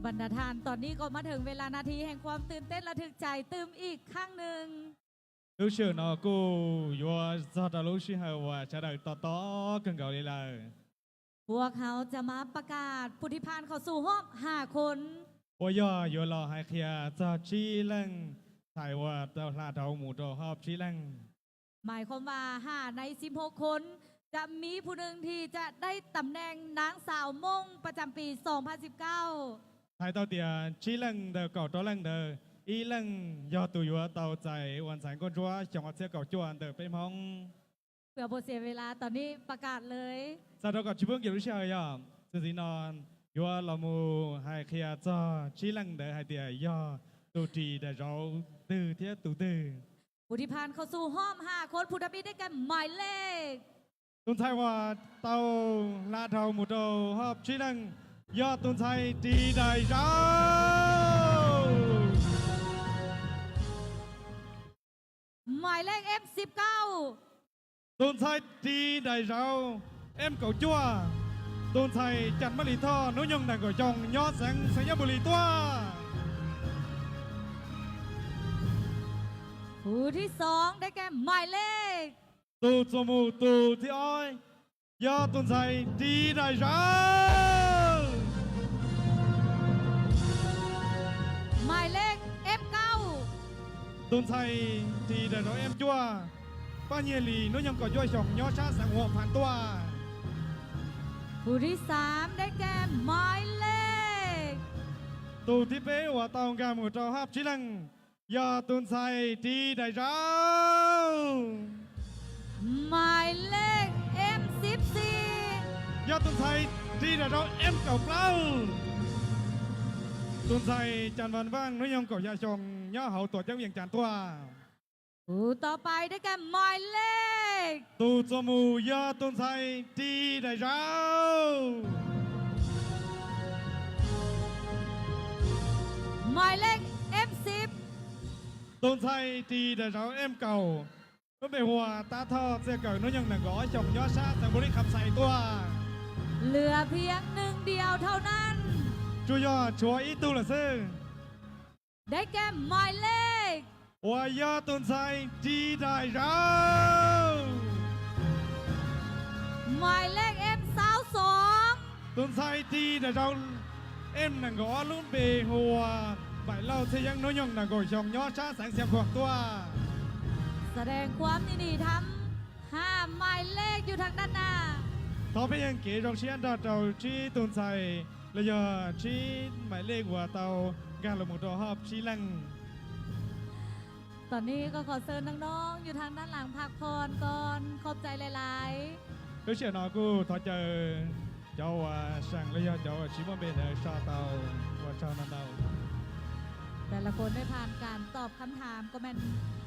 ບັນດາທ່ານ, ຕອນນີ້ກໍມາເຖິງເວລານາທີແຫ່ງຄວາມຕື່ນເຕັ້ນລະທຶກໃຈຕື່ມອີກຄັ້ງໜຶ່ງ. Lúc xưa nó cũng vừa do đó lúc xưa hơi và sẽ đợi to to cần cầu đi lời. ພວກເຮົາຈະມາປະກາດຜູ້ທີ່ຜ່ານເຂົ້າສູ່ຮອບຫ້າຄົນ. Ủa do vừa lo hai kia cho trí lăng thầy và tàu là đầu mũ đồ họp trí lăng. ໝາຍຄວາມວ່າ ຫ້າໃນສິບຫົກຄົນ ຈະມີຜູ້ໜຶ່ງທີ່ຈະໄດ້ຕຳແໜ່ງນາງສາວມົ້ງປະຈຳປີສອງພັນສິບເກົ້າ. Hai tàu tiền trí lăng đầu cầu tró lăng đầu, ý lăng do tù vừa tàu chạy hoàn thành con chúa trong chiếc cầu chúa đầu bếp hóng. ເພື່ອບໍ່ເສຍເວລາ ຕອນນີ້ປະກາດເລີຍ. Sau đó còn chỉ bước kiểu lúc xưa rồi. Sự gì nó vừa lo mù hai kia cho trí lăng đầu hai tiền do tù trì đã rau từ thiết tù tư. ຜູ້ທີ່ຜ່ານເຂົ້າສູ່ຮອບຫ້າຄົນ ຜູ້ທຳອິດໄດ້ແກ່ໝາຍເລກ Tồn tại và tàu là đầu mũ đồ họp trí lăng do tồn tại trì đại rau. ໝາຍເລກ M ສິບເກົ້າ Tồn tại trì đại rau, em cầu chúa. Tồn tại chặt mất lý tho, nối nhung đàn cầu chồng, nhó sáng, sáng nhó bù lì tua. ຜູ້ທີ່ສອງໄດ້ແກ່ໝາຍເລກ Tù chùa mù tù thi ói, do tồn tại trì đại rau. ໝາຍເລກ M ເກົ້າ Tồn tại trì đại rau em chúa. Bác Nhiệt Lì, nối nhung cầu chúa chồng, nhó sát sáng hộ phản tua. ຜູ້ທີ່ສາມໄດ້ແກ່ໝາຍເລກ Tù thi bế và tàu gà mũ trò họp trí lăng. Do tồn tại trì đại rau. ໝາຍເລກ M ສິບສີ່ Do tồn tại trì đại rau em cầu plau. Tồn tại chăn văn vang nối nhung cầu nhà chồng nhó hậu tổ chức viện chăn tua. ຜູ້ຕໍ່ໄປໄດ້ແກ່ໝາຍເລກ Tù chùa mù do tồn tại trì đại rau. ໝາຍເລກ M ສິບ Tồn tại trì đại rau em cầu. Lúc bề hùa ta tho xe cờ nối nhung nặng gõ chồng nhó sát sang bố lý khắp sai tua. ເຫຼືອພຽງໜຶ່ງດຽວເທົ່ານັ້ນ Chúa do chúa ý tu là sư. ໄດ້ແກ່ໝາຍເລກ Ủa do tồn tại trì đại rau. ໝາຍເລກ M ຊາວສອງ Tồn tại trì đại rau. Em nặng gõ lúc bề hùa. Bài lau thế giang nối nhung nặng gõ chồng nhó sát sáng xem khoảng tua. ສະແດງຄວາມຍິນດີນຳຫ້າໝາຍເລກຢູ່ທາງດ້ານໜ້າ. Tỏ phép yên kế dòng chiến đa trầu trí tồn tại là do trí mãi lê của tàu gà là một đồ họp trí lăng. ຕອນນີ້ກໍຂໍເຊີນນ້ອງໆຢູ່ທາງດ້ານຫຼັງພັກຜ່ອນກ່ອນ. ຂອບໃຈຫຼາຍໆ. Lúc xưa nó cũng thọ chờ cháu, à, sẵn là do cháu, à, trí môn bên này sao tàu, và sao nó tàu. ແຕ່ລະຄົນໄດ້ຜ່ານການຕອບຄຳຖາມ ກໍແມ່ນ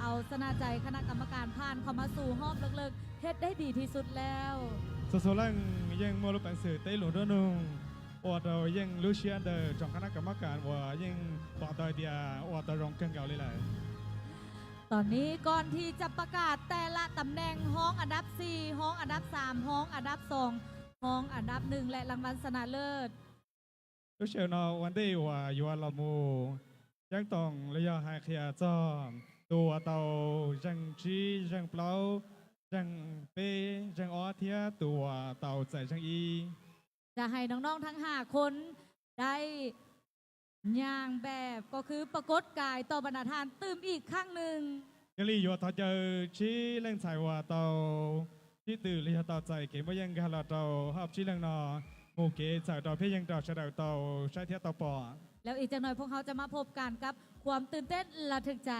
ເອົາຊະນະໃຈຄະນະກຳມະການຜ່ານເຂົ້າມາສູ່ຮອບເລິກໆ ເຮັດໄດ້ດີທີ່ສຸດແລ້ວ. Số số lăng yên mua lúc bạn sự tế lũ đó nung. Ua tau yên lũ xia đờ trong khả năng cảm mắc cản ua yên bỏ tơi tia ua tau rong cân gạo lý lại. ຕອນນີ້ກ່ອນທີ່ຈະປະກາດແຕ່ລະຕຳແໜ່ງ ຮອງອັນດັບສີ່ ຮອງອັນດັບສາມ ຮອງອັນດັບສອງ ຮອງອັນດັບໜຶ່ງ ແລະ ລາງວັນຊະນະເລີດ. Lúc xưa nó vấn đề ua yua lò mù. Giang tổng là do hai khía cho. Tù ua tàu giang trí, giang plau, giang pê, giang ó thiá, tù ua tàu chạy giang y. ຈະໃຫ້ນ້ອງໆທັງຫ້າຄົນໄດ້ຍ່າງແບບ ກໍຄືປາກົດກາຍຕໍ່ບັນດາທ່ານຕື່ມອີກຄັ້ງໜຶ່ງ. Cái lý do thọ chờ trí lệnh thải ua tàu trí tử lý do tàu chạy kế mới yên gà lò tàu họp trí lệnh nó mù kế chạy tàu phía yên tàu sẽ đào tàu sai thiá tàu pò. ແລ້ວອີກຈັກໜ່ອຍພວກເຮົາຈະມາພົບກັນກັບຄວາມຕື່ນເຕັ້ນລະທຶກໃຈ.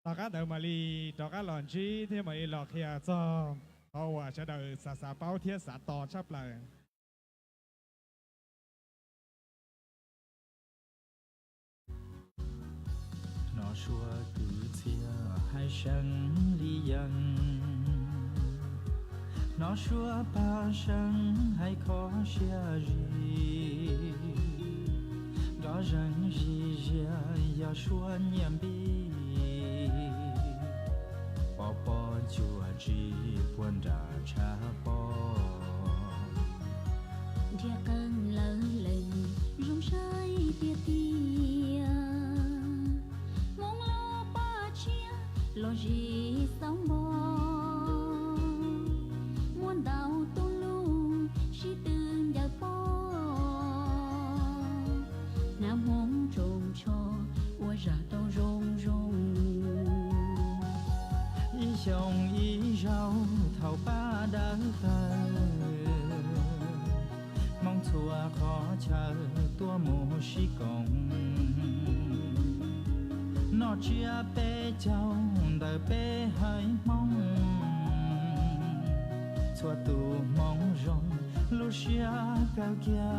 Tỏ các đợt mà lì, tỏ các lòn trí, thế mà y lọt khía cho, tỏ ua sẽ đào xả xả báo thiá xả to sắp lời. Nó sua cứ chia hai sân lý dân. Nó sua ba sân hai khó xia gì. Đó rằng gì dìa do sua nhiệm bi. Pò pò chùa chỉ buôn đà cha pò. Dia cơn lơ lệnh rung sai Yau thâu pă đaư tơ̆, mông chua khó chơ tua mô si công. Nŏ chia pê châu đaư pê hơi mông, chua tu mông rông lu sia kơ kia.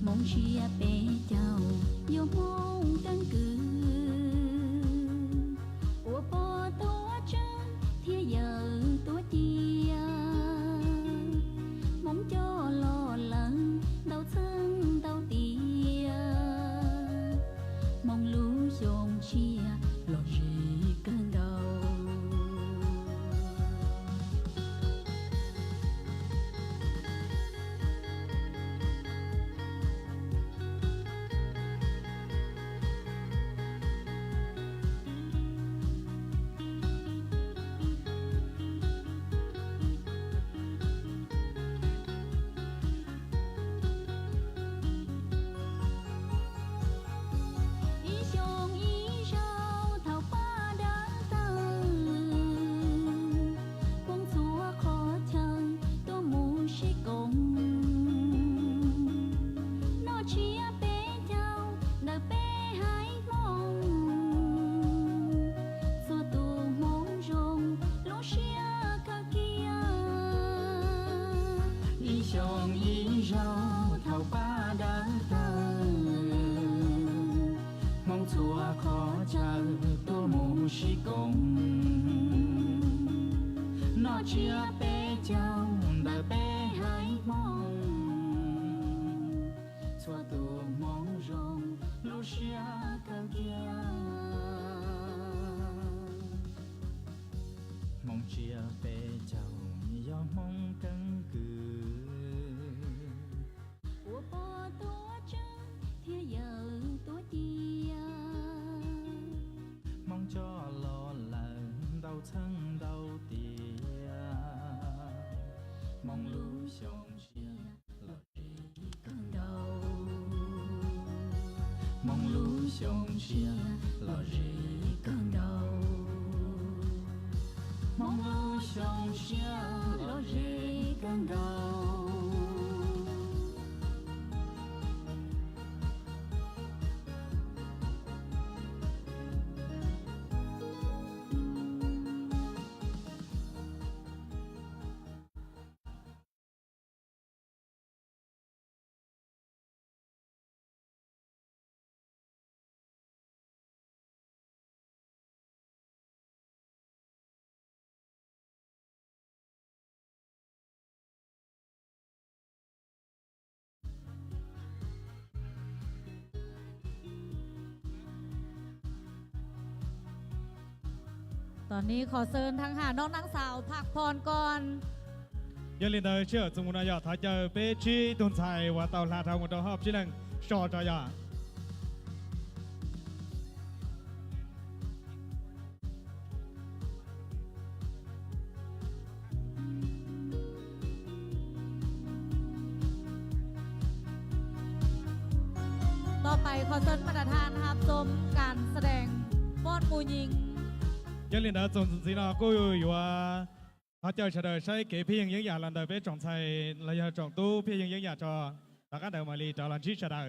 Mông sia pê châu yo mông căng cư, ua pô tua chơ thiê yơ tua chia. Mông cho lo lơ đau chưng đau tia, mông lu sông sia lo ri cơn đau. Ý sông ý rau thâu pă đaư tơ̆, mông chua khó chơ tua mô si công. Nŏ chia pê châu đaư pê hơi mông, chua tu mông rông lu sia kơ kia. Ý sông ý rau thâu pă đaư tơ̆, mông chua khó chơ tua mô si công. Nŏ chia pê châu đaư pê hơi mông, chua tu mông rông lu sia kơ kia. Mông chia pê châu yo mông căng cư, ua pô tua chơ thiê yơ tua chia. Mông cho lo lơ đau chưng đau tia, mông lu sông sia lo ri cơn đau. Mông lu sông sia lo ri cơn đau. Mông lu sông sia lo ri cơn đau.ຕອນນີ້ຂໍເຊີນທັງຫ້ານ້ອງນາງສາວພັກຜ່ອນກ່ອນ. ຍາລິນເດີເຊື່ອ ຈຸງມຸນາຍາ ຖ້າເຈີເປຊີ ຕຸນໄຊ ວ່າເຕົ້າລາທາງໝົດຮອບທີໜຶ່ງ ຊໍຈາຍາ. ຕໍ່ໄປ ຂໍເຊີນບັນດາທ່ານຮັບຊົມການສະແດງຟ້ອນໝູ່ຍິງ. ຍາລິນດາ ຈົນສີນາ ກູຢູ່ວ່າ ເຮົາເຈົ້າຊະເດີໃຊ້ເກພຽງຍັງຢາລັນເດີເປຈອງໄຊ ລະຍະຈອງຕູ້ພຽງຍັງຢາຈອ ຕາການເດີມາລີຈາລັນຊີຊະເດີ.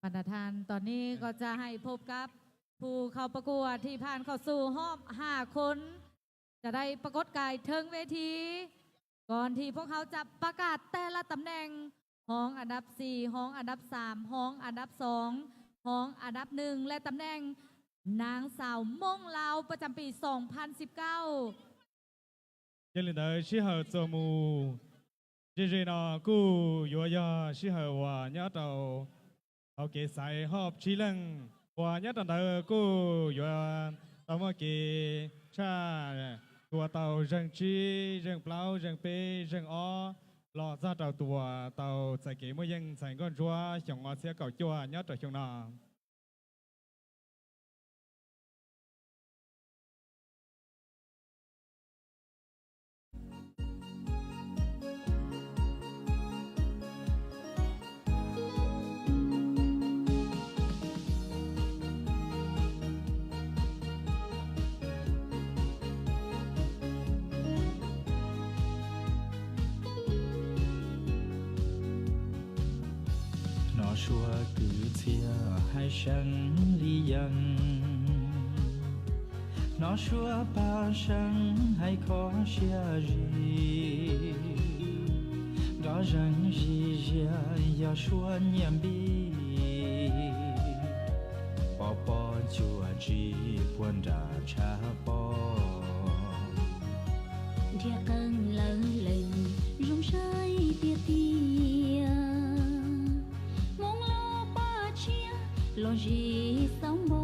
ບັນດາທ່ານ, ຕອນນີ້ກໍຈະໃຫ້ພົບກັບຜູ້ເຂົ້າປະກວດທີ່ຜ່ານເຂົ້າສູ່ຮອບຫ້າຄົນ ຈະໄດ້ປາກົດກາຍເທິງເວທີ ກ່ອນທີ່ພວກເຮົາຈະປະກາດແຕ່ລະຕຳແໜ່ງ, ຮອງອັນດັບສີ່, ຮອງອັນດັບສາມ, ຮອງອັນດັບສອງ, ຮອງອັນດັບໜຶ່ງ ແລະ ຕຳແໜ່ງນາງສາວມົ້ງລາວປະຈຳປີສອງພັນສິບເກົ້າ. Yog li ntawd sij hawm txuas mus ze ze no kuj yuav yog sij hawm uas nyob rau hauv kev xaiv hop tsib leej, uas nyob rau ntawd kuj yuav tau muaj kev tshaj tua tau zeeg tsib, zeeg plaub, zeeg peb, zeeg ob los txog rau tus uas tau txais kev muaj yeej txais nkauj ntsuab xyoo ob txhiab kaum cuaj nyob rau xyoo no. Hnov suab kwv txhiaj hais seev li yees, hnov suab paj seev hais kho siab zis, nrov zeeg zis zias yog suab nyiaj npib, pov pob cuam tsis puag nram tshav pob. Nrhiav qee lawv lees zoo saib tiag tiag, Hmoob lub paj tshiab los zis xauv npo,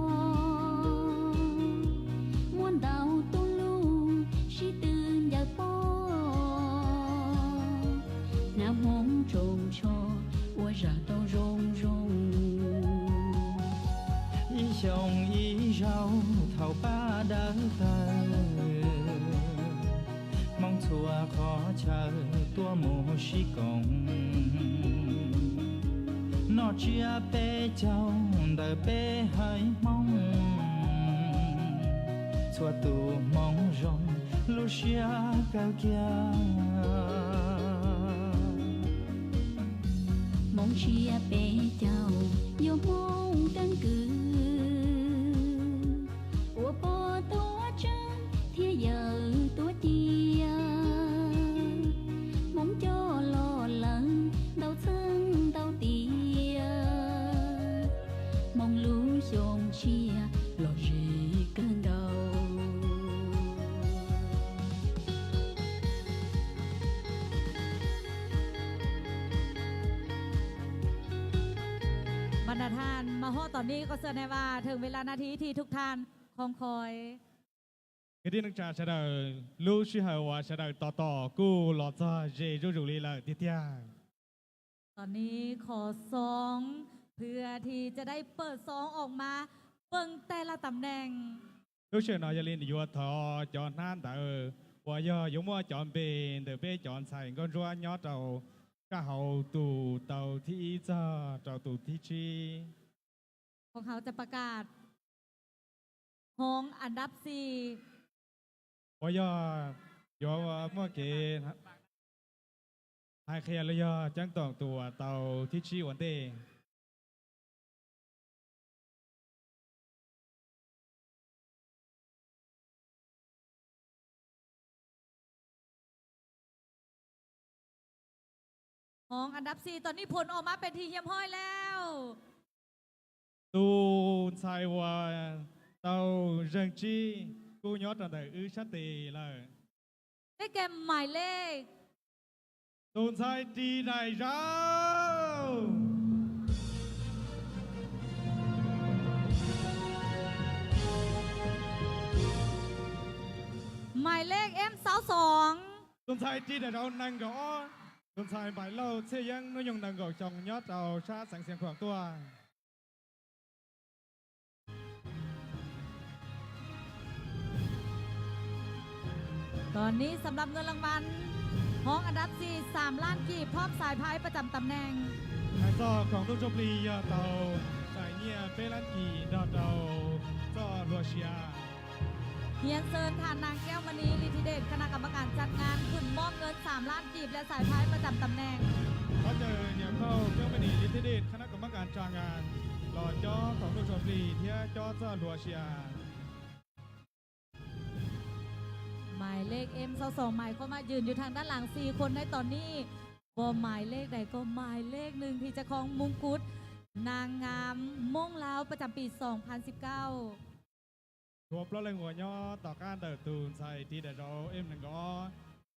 muab ntaus tu lug sib tw ncaws pob, hnab Hmoob tsoos tsho ua zag tau zoo zoo. Ib xyoos ib zaug thaum pab dawb tawg, Hmoob txhua qhov chaw tuaj mus sib koom, noj tsiab peb caug ntawm peb haiv Hmoob, txhua tus Hmoob zoo lub siab kawg kiag. Hmoob tsiab peb caug yog Hmoob keeb kwm, ua pog tuav tswv thiab yawm tuav cia, Hmoob coj los lawm ntau txheeb ntau tiam, Hmoob lub xyoo tshiab lom zem kawg nkaus. ບັນດາທ່ານ ມາຮອດຕອນນີ້ກໍເຊື່ອແນ່ວ່າເຖິງເວລານາທີທີ່ທຸກທ່ານຄອງຄອຍ. Kwv tij neej tsa sawv daws, lub sij hawm uas sawv daws tos tos kuj los txog ze zuj zus li lawm tiag tiag. ຕອນນີ້ຂໍຊອງ ເພື່ອທີ່ຈະໄດ້ເປີດຊອງອອກມາເບິ່ງແຕ່ລະຕຳແໜ່ງ. Lub sij hawm no yog li yuav thov cov hnab ntawd uas yog yuav muaj cov npe ntawm peb cov ntxhais nkauj ntsuab nyob rau sab hauv tus tau thib ib txog rau tus thib tsib. ພວກເຮົາຈະປະກາດຮອງອັນດັບສີ່ uas yog yuav muaj kev hais qhia los yog ceeb toom tus uas tau thib tsib ua ntej. Hong ອັນດັບສີ່ ຕອນນີ້ຜົນອອກມາເປັນທີ່ຮຽບຮ້ອຍແລ້ວ. ເປັນໃຜວ່າເຕົ້າເຈີງຈີ້ ກູຍົດອັນໃດອືຊັດເຕເລີຍ ໄດ້ແກ່ໝາຍເລກ ເປັນໃຜຕີໄດ້ເຈົ້າ ໝາຍເລກເອັມຊາວສອງ ເປັນໃຜຕີໄດ້ເຈົ້າ ໜຶ່ງກອງ ເປັນໃຜໄປເລົ່າເຊຍຽງ ໜູຍົງ ໜຶ່ງກອງ ຈອງຍອດເອົາຊາແສງສຽງຂອງຕົວ. ຕອນນີ້ສຳລັບເງິນລາງວັນຮອງອັນດັບສີ່ ສາມລ້ານກີບ ພ້ອມສາຍພາຍປະຈຳຕຳແໜ່ງ. ການຊອກຂອງລູກໂຊກດີຍອດເຕົາ ສາຍເງື້ອເປ້ລ້ານກີບ ດອດເຕົາ ຊອກລັວເຊຍ. ຮຽນເຊີນທ່ານນາງ ແກ້ວມະນີ ລິດທິເດດ ຄະນະກຳມະການຈັດງານ ຂຶ້ນມອບເງິນສາມລ້ານກີບ ແລະ ສາຍພາຍປະຈຳຕຳແໜ່ງ. ຂໍເຊີນຍາມເຂົ້າ ແກ້ວມະນີ ລິດທິເດດ ຄະນະກຳມະການຈັດງານ. ຈໍຂອງລູກຊົນບຣີ ເທຍຈໍເຈົ້າລັວເຊຍ. ໝາຍເລກ ເອັມ ຊາວສອງ ໝາຍຄວາມວ່າຢືນຢູ່ທາງດ້ານຫຼັງສີ່ຄົນໃນຕອນນີ້ ບໍ່ໝາຍເລກໃດກໍໝາຍເລກໜຶ່ງທີ່ຈະຄອງມຸງກຸດນາງງາມມົ້ງລາວປະຈຳປີສອງພັນສິບເກົ້າ. ຈວບເລົາແລງຫົວຍໍຕໍ່ການເດີດຕູນໃສ່ T W M ໜຶ່ງກໍ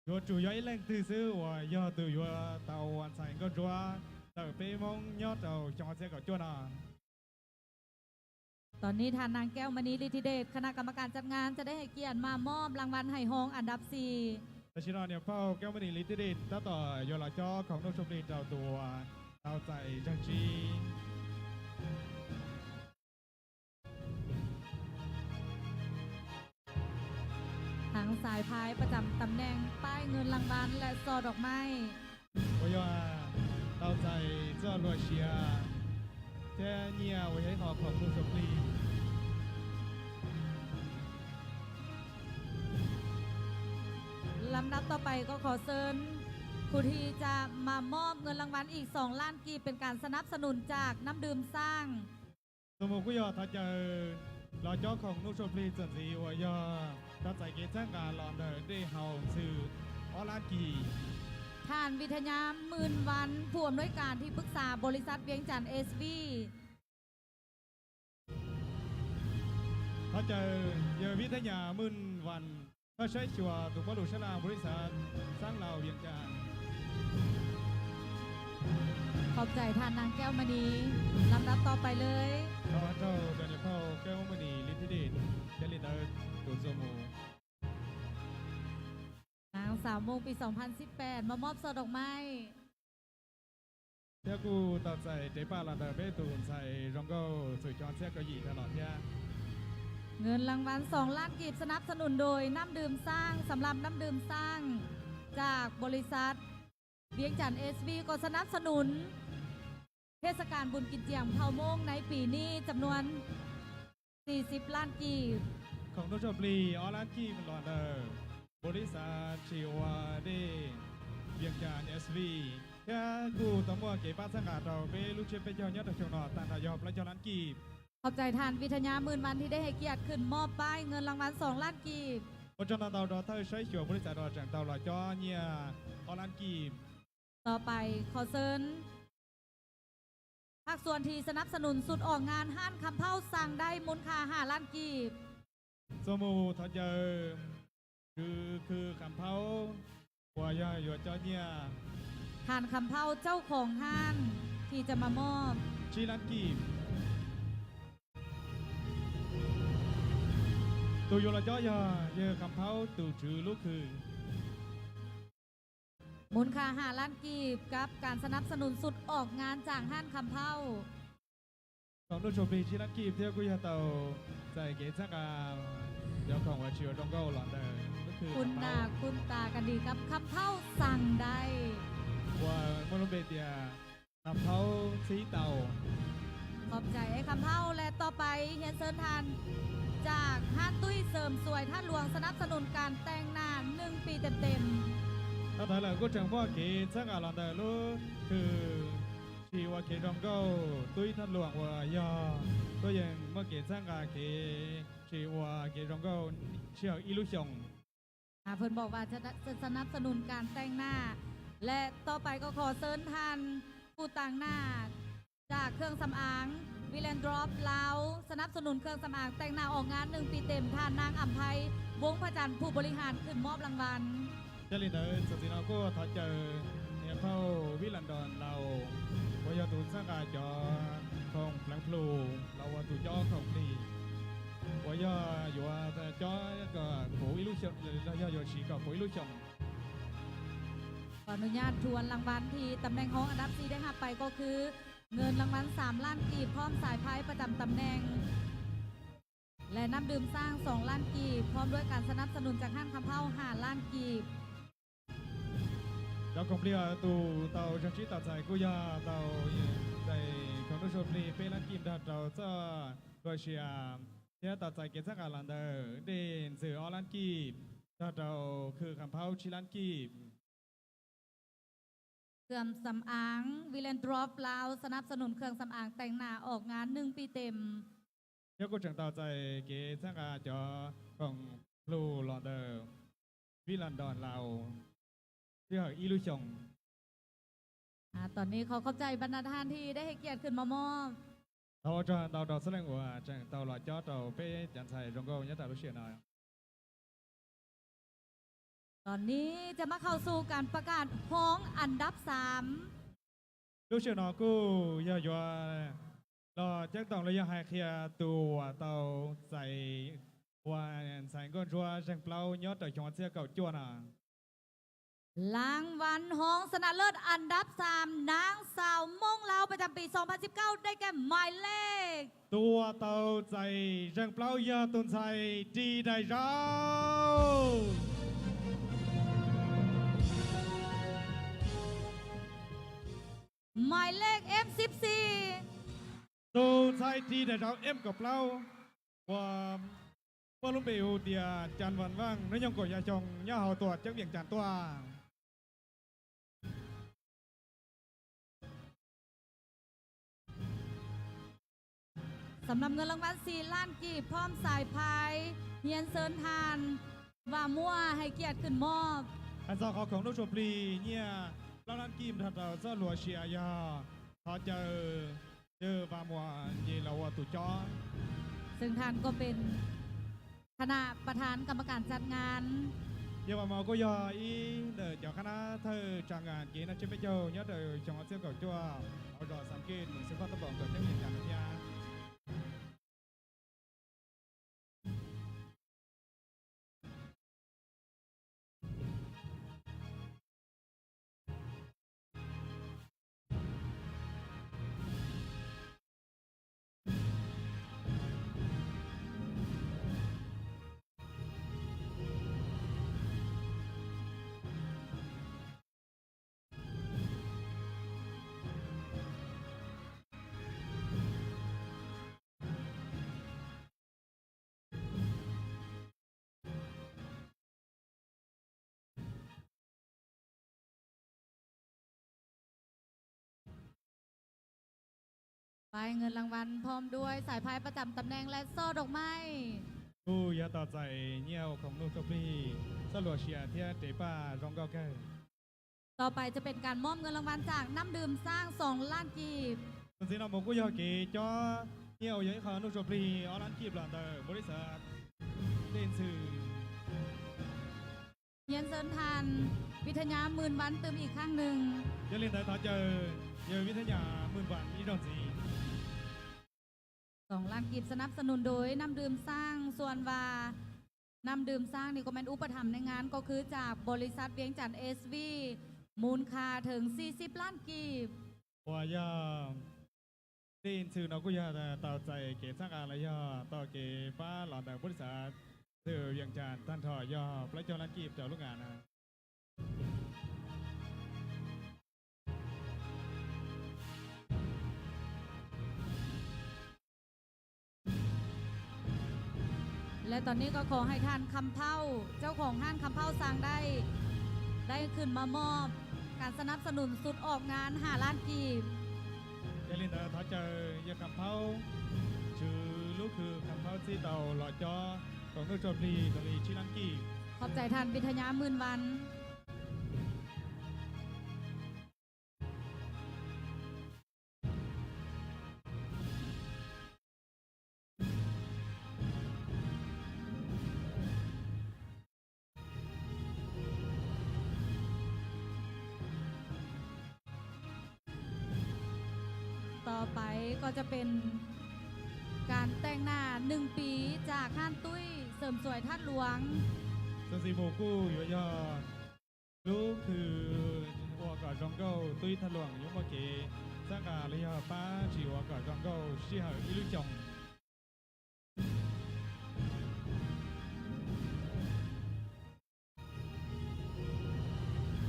Yua chủ yếu lệnh từ sư của Yua từ Yua tàu hoàn thành con Yua tàu pê mông nhớ tàu trong xe của Yua nọ. ຕອນນີ້ທ່ານນາງ ແກ້ວມະນີ ລິດທິເດດ ຄະນະກຳມະການຈັດງານຈະໄດ້ໃຫ້ກຽດມາມອບລາງວັນໃຫ້ຮອງອັນດັບສີ່. Sau đó, Yua Phao Kéo Mani Lý Thế Đền, ta tỏ Yua là chó không nốt sông đi tàu tua tàu chạy trang trí. ທັງສາຍພາຍປະຈຳຕຳແໜ່ງ, ປ້າຍເງິນລາງວັນ ແລະ ຊ່ອດອກໄມ້. Ôi da, tàu chạy cho lùa xìa. Thế nhia, ôi hãy họ không nốt sông đi. ລຳດັບຕໍ່ໄປກໍຂໍເຊີນຜູ້ທີ່ຈະມາມອບເງິນລາງວັນອີກສອງລ້ານກີບ ເປັນການສະໜັບສະໜູນຈາກນ້ຳດື່ມຊ້າງ. Số một của Yua thả chờ là chó không nốt sông đi, dần dĩ của Yua, ta chạy kế sáng cả lòn đờ đi hầu sự ó lát kỳ. ທ່ານ ວິທະຍາ ໝື່ນວັນ ຜູ້ອຳນວຍການທີ່ປຶກສາບໍລິສັດວຽງຈັນ ເອສ ວີ. Thả chờ Yua Vĩ Thả Nhà Mưn Văn, thả sái chùa tù bá lù sá la bô lí sá sáng lào Viêng Chăn. ຂອບໃຈທ່ານນາງແກ້ວມະນີ. ລຳດັບຕໍ່ໄປເລີຍ. Thả trâu Daniel Phao Kéo Mani Lý Thế Đền, Daniel Đ. Tù Dô Mù. ນາງສາວມົ້ງ ປີສອງພັນສິບແປດ ມາມອບຊ່ອດອກໄມ້. Theo cú tàu chạy tế bào là đờ bê tù chạy rong gâu sự chọn xe có gì theo lọt nha. ເງິນລາງວັນສອງລ້ານກີບ ສະໜັບສະໜູນໂດຍນ້ຳດື່ມຊ້າງ. ສຳລັບນ້ຳດື່ມຊ້າງຈາກບໍລິສັດວຽງຈັນ ເອສ ວີ ກໍສະໜັບສະໜູນເທດສະການບຸນກິນຈຽງເຜົ່າມົ້ງໃນປີນີ້ ຈຳນວນສີ່ສິບລ້ານກີບ. Không nốt sông đi ó lát kim lòn đờ bô lí sá chỉ ua đi Viêng Chăn S V. Theo cú tàu mua kế bát sáng cả tàu bê lũ chết bê cho nhất là chồng nọ tàn thảo dọc lá cho lát kim. ຂອບໃຈທ່ານ ວິທະຍາ ໝື່ນວັນ ທີ່ໄດ້ໃຫ້ກຽດຂຶ້ນມອບປ້າຍເງິນລາງວັນສອງລ້ານກີບ. Ôi cho nọ tàu đó thơi sái chùa bô lí sá đó chẳng tàu là cho nhia ó lát kim. ຕໍ່ໄປ ຂໍເຊີນ ພາກສ່ວນທີ່ສະໜັບສະໜູນຊຸດອອກງານຮ້ານຄຳເພົາສັ່ງໄດ້ ມູນຄ່າຫ້າລ້ານກີບ. Số một thả chờ Khư Khư Khăm Phao của Yua Yua cho nhia. ທ່ານຄຳເພົາເຈົ້າຂອງຮ້ານທີ່ຈະມາມອບ Chi lát kim. Tù Yua là chó Yua Yua Khăm Phao tù trừ lũ khư. ມູນຄ່າຫ້າລ້ານກີບ ກັບການສະໜັບສະໜູນຊຸດອອກງານຈາກຮ້ານຄຳເພົາ. Còn đôi số vị chi lát kim theo quy hoạch tàu giải kế chắc là do Cộng hòa chiều trong gâu lọn đờ. ຄຸ້ນໜ້າຄຸ້ນຕາກັນດີກັບຄຳເພົາສັ່ງໄດ້ Của mô lô bê tia Khăm Phao Xí Tàu. ຂອບໃຈອ້າຍຄຳເພົາ ແລະ ຕໍ່ໄປຮຽນເຊີນທ່ານຈາກຮ້ານຕຸ້ຍເສີມສວຍທາດຫຼວງ ສະໜັບສະໜູນການແຕ່ງໜ້າໜຶ່ງປີເຕັມໆ. Có thể là cô chẳng mua kế chắc là lọn đờ lũ khư chỉ ua kế rong gâu túi thắt luồng ua yo. Tôi dừng mua kế chắc là kế chỉ ua kế rong gâu chiều y lũ chồng. ອາ ເພິ່ນບອກວ່າຈະ ຈະສະໜັບສະໜູນການແຕ່ງໜ້າ ແລະ ຕໍ່ໄປກໍຂໍເຊີນທ່ານຜູ້ຕາງໜ້າຈາກເຄື່ອງສຳອາງ Villain Drop ລາວ ສະໜັບສະໜູນເຄື່ອງສຳອາງແຕ່ງໜ້າອອກງານໜຶ່ງປີເຕັມ ທ່ານນາງ ອຳໄພ ວົງພະຈັນ ຜູ້ບໍລິຫານຂຶ້ນມອບລາງວັນ. Chắc là đợi sự gì nó cô thả chờ nhà phao Villain Đòn Lào. Ua yo tù sáng cả cho không lắng plu, là ua tù cho không đi. Ua yo yua cho có phủ y lũ chồng, là yo yua chỉ có phủ y lũ chồng. ຂໍອະນຸຍາດທວນລາງວັນທີ່ຕຳແໜ່ງຮອງອັນດັບສີ່ໄດ້ຮັບໄປກໍຄື ເງິນລາງວັນສາມລ້ານກີບ ພ້ອມສາຍພາຍປະຈຳຕຳແໜ່ງ ແລະ ນ້ຳດື່ມຊ້າງສອງລ້ານກີບ ພ້ອມດ້ວຍການສະໜັບສະໜູນຈາກຮ້ານຄຳເພົາຫ້າລ້ານກີບ. Đó không lia tù tàu trang trí tàu chạy cú ya tàu chạy không nước sông đi pê lát kim đa tàu cho đôi xìa. Thế tàu chạy kiến sắc à làn đờ đền dự ó lát kim đa tàu khư Khăm Phao chi lát kim. ເຄື່ອງສຳອາງ Wilendorf ລາວ ສະໜັບສະໜູນເຄື່ອງສຳອາງແຕ່ງໜ້າອອກງານໜຶ່ງປີເຕັມ. Nhớ cô trần tàu tại kế sáng a cho phòng Lu lò tờ Ví London Lào. Thứ hạng Ilusion. ອາ ຕອນນີ້ຂໍຂອບໃຈບັນດາທ່ານທີ່ໄດ້ໃຫ້ກຽດຂຶ້ນມາມອບ. Tàu cho tàu tàu số lệnh của trần tàu lò chó tàu pế chắn sai rong gâu nhớ tàu lúc xưa nói. ຕອນນີ້ຈະມາເຂົ້າສູ່ການປະກາດຮອງອັນດັບສາມ. Lúc xưa nó cũng do do lo chắc tổng là do hai kia tù tàu sai và sai con chúa răng plau nhớ tàu chúng sẽ cầu chua nè. ລາງວັນຮອງຊະນະເລີດອັນດັບສາມ ນາງສາວມົ້ງລາວ ປະຈຳປີສອງພັນສິບເກົ້າ ໄດ້ແກ່ໝາຍເລກ Tua tàu chạy răng plau do tồn chạy đi đại rau. ໝາຍເລກ M ສິບສີ່ Tồn chạy đi đại rau M cọc plau. Qua qua lũng bể hồ địa chăn văn văng nó nhông cổ nhà chồng nhà hậu tuột chắc miệng chăn tua. ສຳລັບເງິນລາງວັນສີ່ລ້ານກີບ ພ້ອມສາຍພາຍ ຮຽນເຊີນທ່ານ ວາມົວ ໃຫ້ກຽດຂຶ້ນມອບ. Ăn do khó khổng đốc chộp ly nhia. Lao lăn kim thật là do lùa xìa do. Khó chờ. Chư và mua nhì là ua tù chó. ຊຶ່ງທ່ານກໍເປັນຄະນະປະທານກຳມະການຈັດງານ. Nhờ và mua cô do ý đờ chó khá ná thơ tràng ngàn ký nó chết với châu nhớ đờ chồng họ xưa cầu chua. Họ dò sắm kê mừng xưa khoa tốc độ cầu tiếp nhận chàng thia. ປ້າຍເງິນລາງວັນ ພ້ອມດ້ວຍສາຍພາຍປະຈຳຕຳແໜ່ງ ແລະ ຊ່ອດອກໄມ້. Khu ya tỏ giải nhiều khổng lồ chộp ly, sơ lùa xìa thiê tế pa rong gao kê. ຕໍ່ໄປຈະເປັນການມອບເງິນລາງວັນຈາກນ້ຳດື່ມຊ້າງ ສອງລ້ານກີບ. Xin ông một cú yo ký cho nhiều những khổng lồ chộp ly, o lăn kịp lọn tờ, bố đi sợ. Tên sự. ຮຽນເຊີນທ່ານ ວິທະຍາ ໝື່ນວັນ ຕື່ມອີກຄັ້ງໜຶ່ງ. Cho lên tờ thọ chờ, nhờ Vĩ Thế Nhã mượn bản ý đồng gì. ສອງລ້ານກີບ ສະໜັບສະໜູນໂດຍນ້ຳດື່ມຊ້າງ. ສ່ວນວ່ານ້ຳດື່ມຊ້າງນີ້ກໍແມ່ນອຸປະຖຳໃນງານ ກໍຄືຈາກບໍລິສັດວຽງຈັນ ເອສ ວີ ມູນຄ່າເຖິງສີ່ສິບລ້ານກີບ. Ủa, ya. Tin sự nó cũng ya tàu chạy kế sáng a là ya tàu kế phá lọn tàu bút xã sự Viêng Chăn than thọ ya pláy cho lăn kịp cho lúc ngàn à. ແລະ ຕອນນີ້ກໍຂໍໃຫ້ທ່ານຄຳເພົ້າ ເຈົ້າຂອງຮ້ານຄຳເພົ້າສ້າງໄດ້ ໄດ້ຂຶ້ນມາມອບການສະໜັບສະໜູນຊຸດອອກງານຫ້າລ້ານກີບ. Gia đình đã thọ chờ Gia Khăm Pháo, chứ lúc khư Khăm Pháo xí tàu lò chó, còn nước cho pli, còn ly chín lăn kỳ. ຂອບໃຈທ່ານ ວິທະຍາ ໝື່ນວັນ. ຕໍ່ໄປກໍຈະເປັນການແຕ່ງໜ້າໜຶ່ງປີຈາກຮ້ານຕຸ້ຍເສີມສວຍທາດຫຼວງ. Sân si vô cu, yo yo. Lũ khư ua cỏ rong gâu tui tha luồng nhúng mô kì. Sáng gà lý hờ pá chỉ ua cỏ rong gâu si hở y lũ chồng.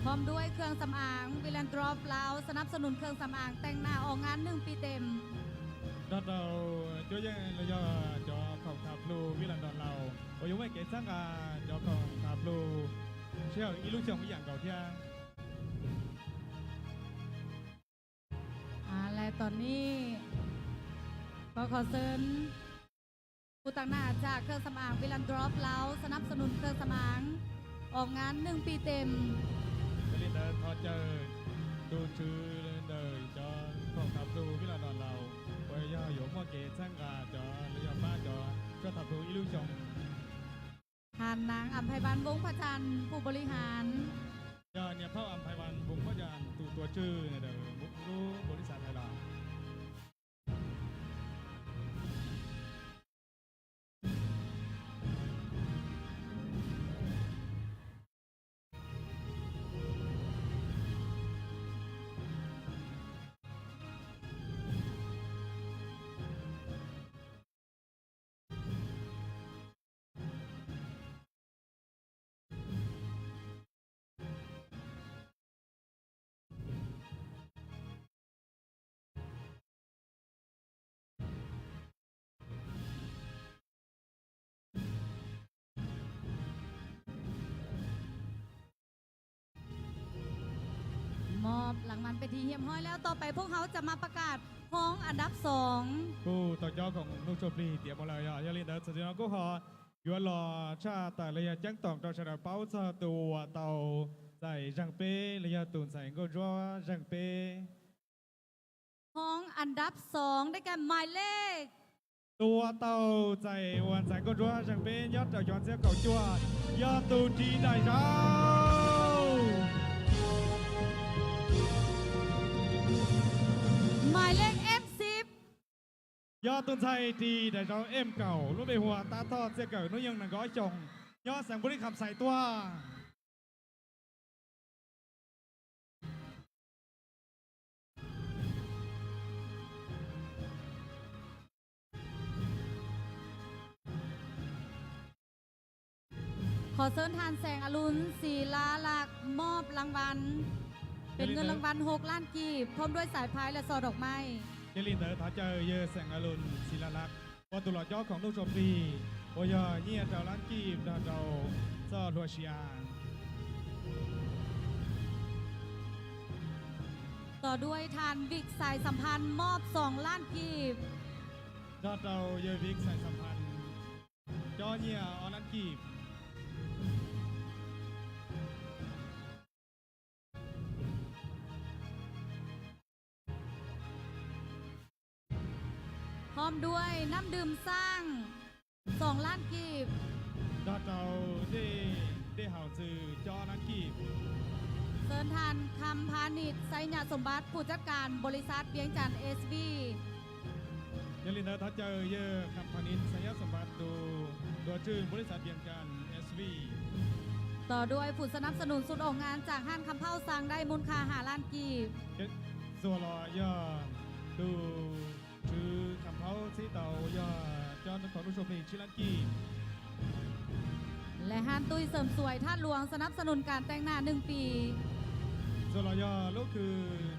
ພ້ອມດ້ວຍເຄື່ອງສຳອາງ Wilendorf ລາວ ສະໜັບສະໜູນເຄື່ອງສຳອາງແຕ່ງໜ້າອອກງານໜຶ່ງປີເຕັມ. Đón đầu chúa danh là do cho phòng thảo plu Wilendorf Lào. Ôi, yung mấy cái sáng gà cho phòng thảo plu. Siêu y lũ chồng y dạng cầu thiang. ຕອນນີ້ກໍຂໍເຊີນຜູ້ຕາງໜ້າຈາກເຄື່ອງສຳອາງ Villandrop ລາວ ສະໜັບສະໜູນເຄື່ອງສຳອາງອອກງານໜຶ່ງປີເຕັມ. ເຈລິນເດີ ຂໍເຈີ ດູຈື່ເລີນເດີ ຈອນຂອງທັບດູວິລານອນລາວ ປະຍາໂຍມເກດສັງກາຈອນລະຍອມມາຈອນ ຈອນທັບດູອີລູຊົງ ທ່ານນາງ ອຳໄພວັນ ວົງພະຈັນ ຜູ້ບໍລິຫານ. ຍາ ຍາພາວ ອຳໄພວັນ ວົງພະຈັນ ຕູຕົວຈື່ເດີ ບຸກລຸບໍລິສັດໄທລາວ. ມອບລາງວັນເປັນທີ່ຮຽບຮ້ອຍແລ້ວ. ຕໍ່ໄປພວກເຮົາຈະມາປະກາດຮອງອັນດັບສອງ. ໂກ ເຕົ້າຂອງລູກໂຊບລີ ຕຽມໝົດແລ້ວ. ຍາ ຍາລິນເດີ ສະເຕນອນ ໂກ ຂໍ ຍວນລໍ ຊາຕາ ລະຍະ ຈັງຕອງ ເຕົ້າຊາດາ ເປົາ ຊາ ຕົວ ເຕົາ ໃສ່ ຈັງເປ ລະຍະ ຕູນ ໃສ່ ໂກ ຈົວ ຈັງເປ. ຮອງອັນດັບສອງ ໄດ້ແກ່ໝາຍເລກ ຕົວເຕົາໃຈອວນໃສກົດຕົວ ຈັ່ງເປັນຍອດເຈົ້າຍອນເສຍເຂົາຈົວ ຍອດຕູຈີໄດເຈົ້າ. ໝາຍເລກ ເອັມສິບ ຍອດຕູນໄຊ ທີໄດເຈົ້າ ເອັມເກົ້າ ລຸ້ນໄປຫົວ ຕາທອດເສຍເກີດ ນຸຍງໜັງກໍອອຍຈອງ ຍອດແສງບຸລີຄຳໃສຕົວ. ຂໍເຊີນທ່ານ ແສງອະລຸນ ສີລາລັກ ມອບລາງວັນ ເປັນເງິນລາງວັນຫົກລ້ານກີບ ພ້ອມດ້ວຍສາຍພາຍ ແລະ ຊ່ອດອກໄມ້. ເຈລິນເດີ ຖາເຈີ ເຢີ ແສງອະລຸນ ສີລາລັກ ປະຕູຫຼໍ່ຈໍຂອງລູກໂຊບຣີ ໂອຍາ ເຍເຈົ້າລ້ານກີບ ດາເຈົ້າ ຊໍ່ຫົວຊຽງ. ຕໍ່ດ້ວຍທ່ານ ວິກ ສາຍສຳພັນ ມອບສອງລ້ານກີບ. ດາເຈົ້າ ເຢີ ວິກ ສາຍສຳພັນ ຈໍເຍ ອອນລ້ານກີບ. ພ້ອມດ້ວຍນ້ຳດື່ມຊ້າງ ສອງລ້ານກີບ. ດາເຈົ້າ ເດ ເດເຮົາຊື່ ຈອນລ້ານກີບ. ເຊີນທ່ານ ຄຳພານິດ ໄຊຍະສົມບັດ ຜູ້ຈັດການບໍລິສັດວຽງຈັນ ເອສວີ. ເຢຍລີເດີ ທາເຈີ ເຢີ ຄຳພານິດ ໄຊຍະສົມບັດ ໂຕ ຕົວຈື່ ບໍລິສັດວຽງຈັນ ເອສວີ. ຕໍ່ດ້ວຍຜູ້ສະໜັບສະໜູນຊຸດອອກງານຈາກຮ້ານຄຳເພົາ ສ້າງໄດ້ມູນຄ່າຫ້າລ້ານກີບ. ເຈັດ ໂຊລາ ເຢີ ຕູ ຈື່ ຄຳເພົາ ສີເຕົາ ເຢີ ຈອນ ຂອງລູກໂຊບຣີ ສີ່ລ້ານກີບ. ແລະ ຮ້ານຕຸ້ຍເສີມສວຍທາດຫຼວງ ສະໜັບສະໜູນການແຕ່ງໜ້າໜຶ່ງປີ. ໂຊລາ ເຢີ ລູກຄື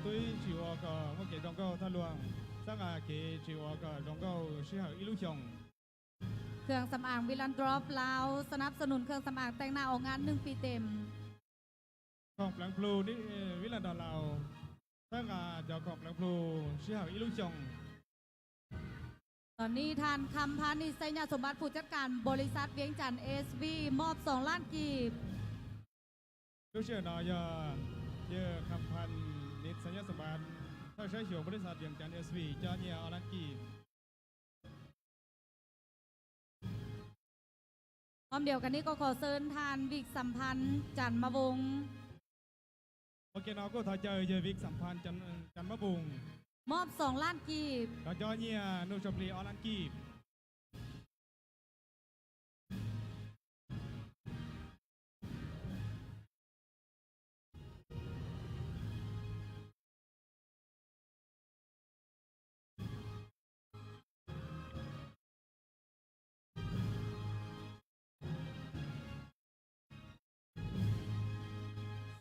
ຕຸ້ຍ ຊີວອ ກະ ໂມເກດ ດອງເກີລ ທາດຫຼວງ ສັງອາເກ ຊີວອ ກະ ດອງເກີລ ຊີຫາ ອີລູຊອງ. ເຄື່ອງສຳອາງ ວິລານດຣອບ ລາວ ສະໜັບສະໜູນເຄື່ອງສຳອາງແຕ່ງໜ້າອອກງານໜຶ່ງປີເຕັມ. ຂອງແປງພລູ ນີ້ ເອີ ວິລານດອນ ລາວ ສັງອາ ເຈົ້າຂອງແປງພລູ ຊີຫາ ອີລູຊອງ. ຕອນນີ້ທ່ານ ຄຳພານິດ ໄຊຍະສົມບັດ ຜູ້ຈັດການບໍລິສັດວຽງຈັນ ເອສວີ ມອບສອງລ້ານກີບ. ລູກເຊນອ ເຢີ ເຢີ ຄຳພານິດ ໄຊຍະສົມບັດ ເຈົ້າຊາຍສວງ ບໍລິສັດວຽງຈັນ ເອສວີ ຈອນເຍ ອອນລ້ານກີບ. ພ້ອມດຽວກັນນີ້ກໍຂໍເຊີນທ່ານ ວິກ ສຳພັນ ຈັນມະວົງ. ໂອເຄເນາະ ກໍຖອຍໃຈ ເຢີ ວິກ ສຳພັນ ຈັນ ຈັນມະວົງ ມອບສອງລ້ານກີບ. ກະຈອເຍ ນູໂຊບລີ ອອນລ້ານກີບ.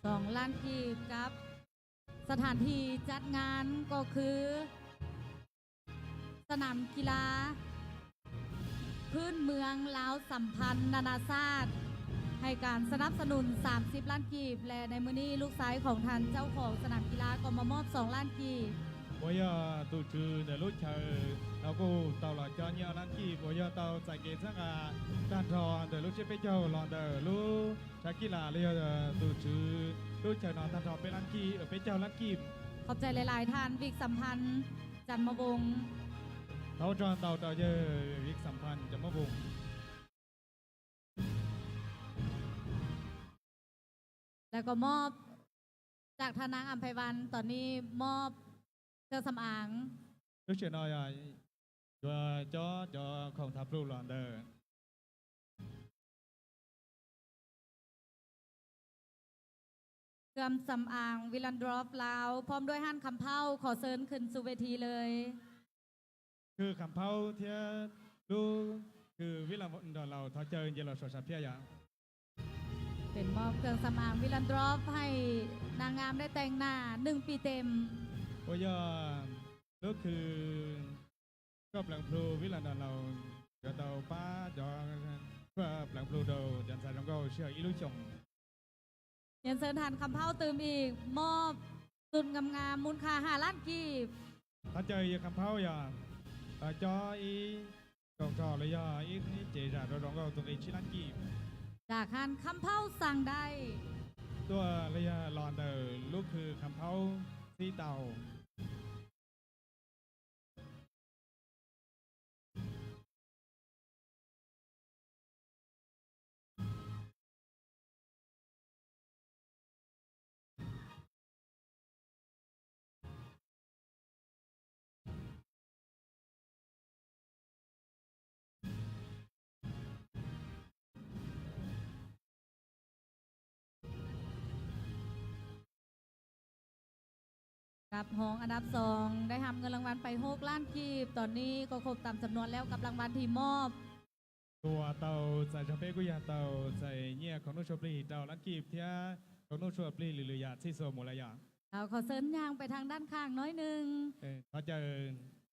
ສອງລ້ານກີບ ກັບສະຖານທີ່ຈັດງານກໍຄື ສະໜາມກິລາພື້ນເມືອງລາວສຳພັນນານາຊາດ ໃຫ້ການສະໜັບສະໜູນສາມສິບລ້ານກີບ ແລະ ໃນມື້ນີ້ລູກຊາຍຂອງທ່ານເຈົ້າຂອງສະໜາມກິລາກໍມາມອບສອງລ້ານກີບ. ໂອຍາ ຕູ Chủ trì đợt lũ chợ, nó cũng tàu lọ cho nhiều lắm kịp, của do tàu giải kế chắc là tan trò đợt lũ chết pé châu lọ đợt lũ chả kỹ là lìa, ờ, chủ trì lũ chợ nó tan trò pé lắm kịp, ở pé châu lắm kịp. ຂອບໃຈຫຼາຍໆ ທ່ານ ວິກ ສຳພັນ ຈັນມະວົງ. Tàu cho tàu tàu giờ Vịt Sắm Phan Chăm Mơ Vùng. ແລ້ວກໍມອບຈາກທ່ານນາງອຳໄພວັນ, ຕອນນີ້ມອບເຄື່ອງສຳອາງ. Lúc trước nói, à, cho, cho, cho không thả plụ loạn đờ. ເຄື່ອງສຳອາງ Villandrop ລາວ ພ້ອມດ້ວຍຮ້ານຄຳເພົ້າ ຂໍເຊີນຂຶ້ນສູ່ເວທີເລີຍ. Khư Khăm Pháo thiế lũ khư Villandrop Lào tháo chơi như là sổ sạp thiế ạ. ເປັນມອບເຄື່ອງສຳອາງ Villandrop ໃຫ້ນາງງາມໄດ້ແຕ່ງໜ້າໜຶ່ງປີເຕັມ. Ôi giờ lũ khư có plắng plụ Villandrop Lào cho tàu pá cho có plắng plụ đầu dàn xài trong câu siêu ý lũ chồng. ຮຽນເຊີນທ່ານຄຳເພົ້າຕື່ມອີກ, ມອບຊຸດງາມໆ ມູນຄ່າຫ້າລ້ານກີບ. Tháo chơi Khăm Pháo giờ, ờ, cho ý cộng trò là do ý chế giả rồi đóng góp tụi ý chín lăn kịp. ຈາກຮ້ານຄຳເພົ້າສັ່ງໄດ້. Tua là do lòn tờ lũ khư Khăm Pháo xí tàu. ກັບຮອງອັນດັບສອງ ໄດ້ຮັບເງິນລາງວັນໄປຫົກລ້ານກີບ. ຕອນນີ້ກໍຄົບຕາມຈຳນວນແລ້ວກັບລາງວັນທີ່ມອບ. Tua tàu giải cho pé của nhà tàu giải nhẹ không nút chụp ly tàu lăn kịp thiế không nút chụp ly lười lười yạt xí sổ mù lại yạt. ເຮົາຂໍເຊີນຍ່າງໄປທາງດ້ານຂ້າງໜ້ອຍໜຶ່ງ. Ê, tháo chơi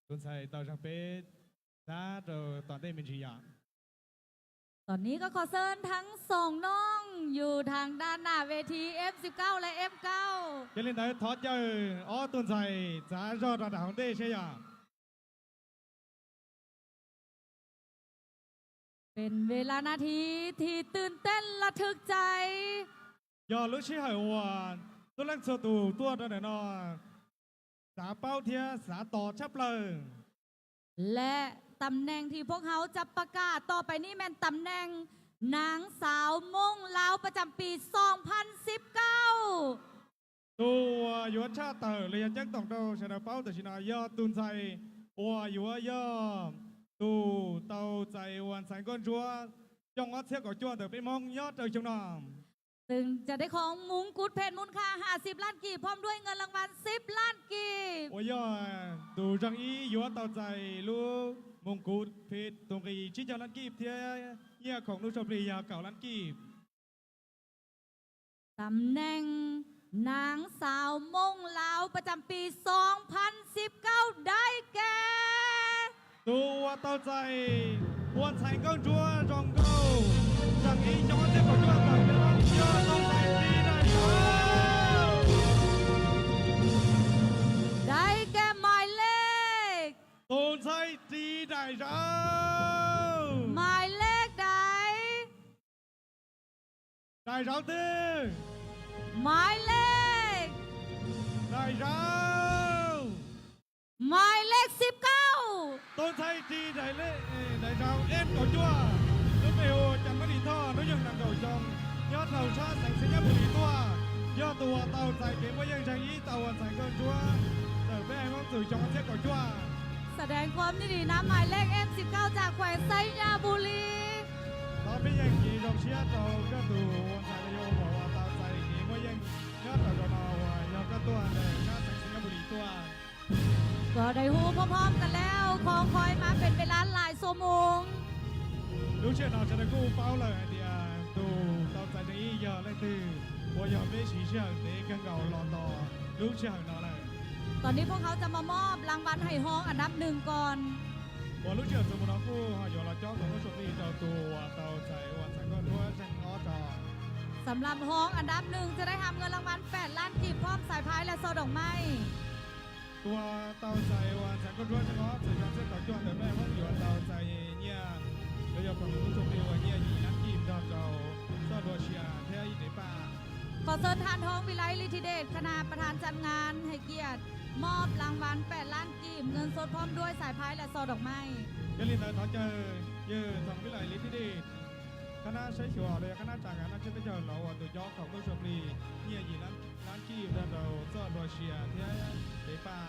tuần giải tàu giải pé giá rồi toàn tây mình chỉ yạt. ຕອນນີ້ກໍຂໍເຊີນທັງສອງນ້ອງຢູ່ທາງດ້ານໜ້າເວທີ F ສິບເກົ້າ ແລະ F ເກົ້າ. Cho nên đấy tháo chơi ó tuần giải giá do đoàn đảo Hồng Tê sẽ yạt. ເປັນເວລານາທີທີ່ຕື່ນເຕັ້ນລະທຶກໃຈ. Do lũ sĩ hải ua, tôi lăng sơ tù tua đó này nó. Xá báo thiế, xá tỏ chấp lời. ແລະ ຕຳແໜ່ງທີ່ພວກເຮົາຈະປະກາດຕໍ່ໄປນີ້ແມ່ນຕຳແໜ່ງນາງສາວມົ້ງລາວປະຈຳປີສອງພັນສິບເກົ້າ. Tù, à, yuan cha tờ, lì yà chắc tổng đầu, sẽ đào báo tờ xin nói, do tùn dạy, ua, yua, do, tù, tàu, dạy, hoàn thành con chúa, trong ót siếc có chua, tờ bếp mong, nhớ trời trong nòng. ຊຶ່ງຈະໄດ້ຄອງມຸງກຸດເພັດມູນຄ່າຫ້າສິບລ້ານກີບ ພ້ອມດ້ວຍເງິນລາງວັນສິບລ້ານກີບ. Ôi giời, tù rằng ý yua tàu dạy, lũ mông cụt phết, tùng kỳ chín trăm lăn kịp, thiế, nhẹ khổng nút chụp ly, yà cảo lăn kịp. ຕຳແໜ່ງນາງສາວມົ້ງລາວປະຈຳປີສອງພັນສິບເກົ້າ ໄດ້ແກ່ Tù ua tàu dạy, ua sánh công chúa rồng câu, rằng ý chó tiếp của chúa tàu chúa tàu dạy đi đại giáo. ໄດ້ແກ່ໝາຍເລກ Tù dạy đi đại giáo. ໝາຍເລກໃດ? Đại giáo tư. ໝາຍເລກ Đại giáo. ໝາຍເລກສິບເກົ້າ Tôn Thầy đi đại lễ, ê, đại giáo em cầu chua. Lúc này hồ chẳng có đi tho, nó dừng nằm cầu sông. Nhớ thầu sát sánh sinh nhắc bùi tua. Do tù tàu dạy kế mới dừng dành ý tàu hoàn thành công chúa. Tờ bé em mong từ trong chiếc cầu chua. ສະແດງຄວາມຍິນດີນຳໝາຍເລກ M ສິບເກົ້າ ຈາກແຂວງໄຊຍະບູລີ. Tỏ biết dành chỉ dòng siết tàu các tù hoàn thành lê ô bảo hòa tàu dạy kế mới dừng nhớ tàu trò nò hòa do các tua để sát sánh sinh nhắc bùi tua. ກໍໄດ້ຮູ້ພ້ອມໆກັນແລ້ວ ຄອງຄອຍມາເປັນເວລາຫຼາຍຊົ່ວໂມງ. Lũ siết nọ sẽ được cú báo lời thì, à, tù tàu dạy dành ý giờ lên từ của giờ bế sĩ siết để cân cầu lò tò lũ siết nọ lời. ຕອນນີ້ພວກເຮົາຈະມາມອບລາງວັນໃຫ້ຮອງອັນດັບໜຶ່ງກ່ອນ. Của lũ siết số một đó cú họ dọn lò chó của lũ sụp đi đầu tù tàu dạy hoàn thành con chúa danh ó trò. ສຳລັບຮອງອັນດັບໜຶ່ງຈະໄດ້ຮັບເງິນລາງວັນແປດລ້ານກີບ ພ້ອມສາຍພາຍ ແລະ ຊ່ອດອກໄມ້. Cú Ua tau zai ua zai ko zhuo zhe ngo, zai zhuang zhe gao juang de mei hong yua tau zai nyie, le yua kong lu zhong li ua nyie yi lan kim dao zhao, zao luo xia tie yi dei ba. ຂໍເຊີນທ່ານ ທອງວິໄລ ລິດທິເດດ ຄະນະປະທານຈັດງານ ໃຫ້ກຽດມອບລາງວັນ ແປດລ້ານກີບ ເງິນສົດ ພ້ອມດ້ວຍສາຍພາຍ ແລະ ຊ່ອດອກໄມ້. Yie lin dai tao jiu ye Tong Vilai Lithidates, ຄະນະໄຊຂົວ ແລະ ຄະນະຈັດງານ ນຳເຈົ້າເຈົ້າເຫຼົ່າ ອາຕຸເຈາະ ຂອງໂລກໂຊບລີ ເຍຍ ຢີ່ລ້ານ ລ້ານກີບ ດາວເຈົ້າ ຊອດຣັວເຊຍ ເທຍ ເດປາ.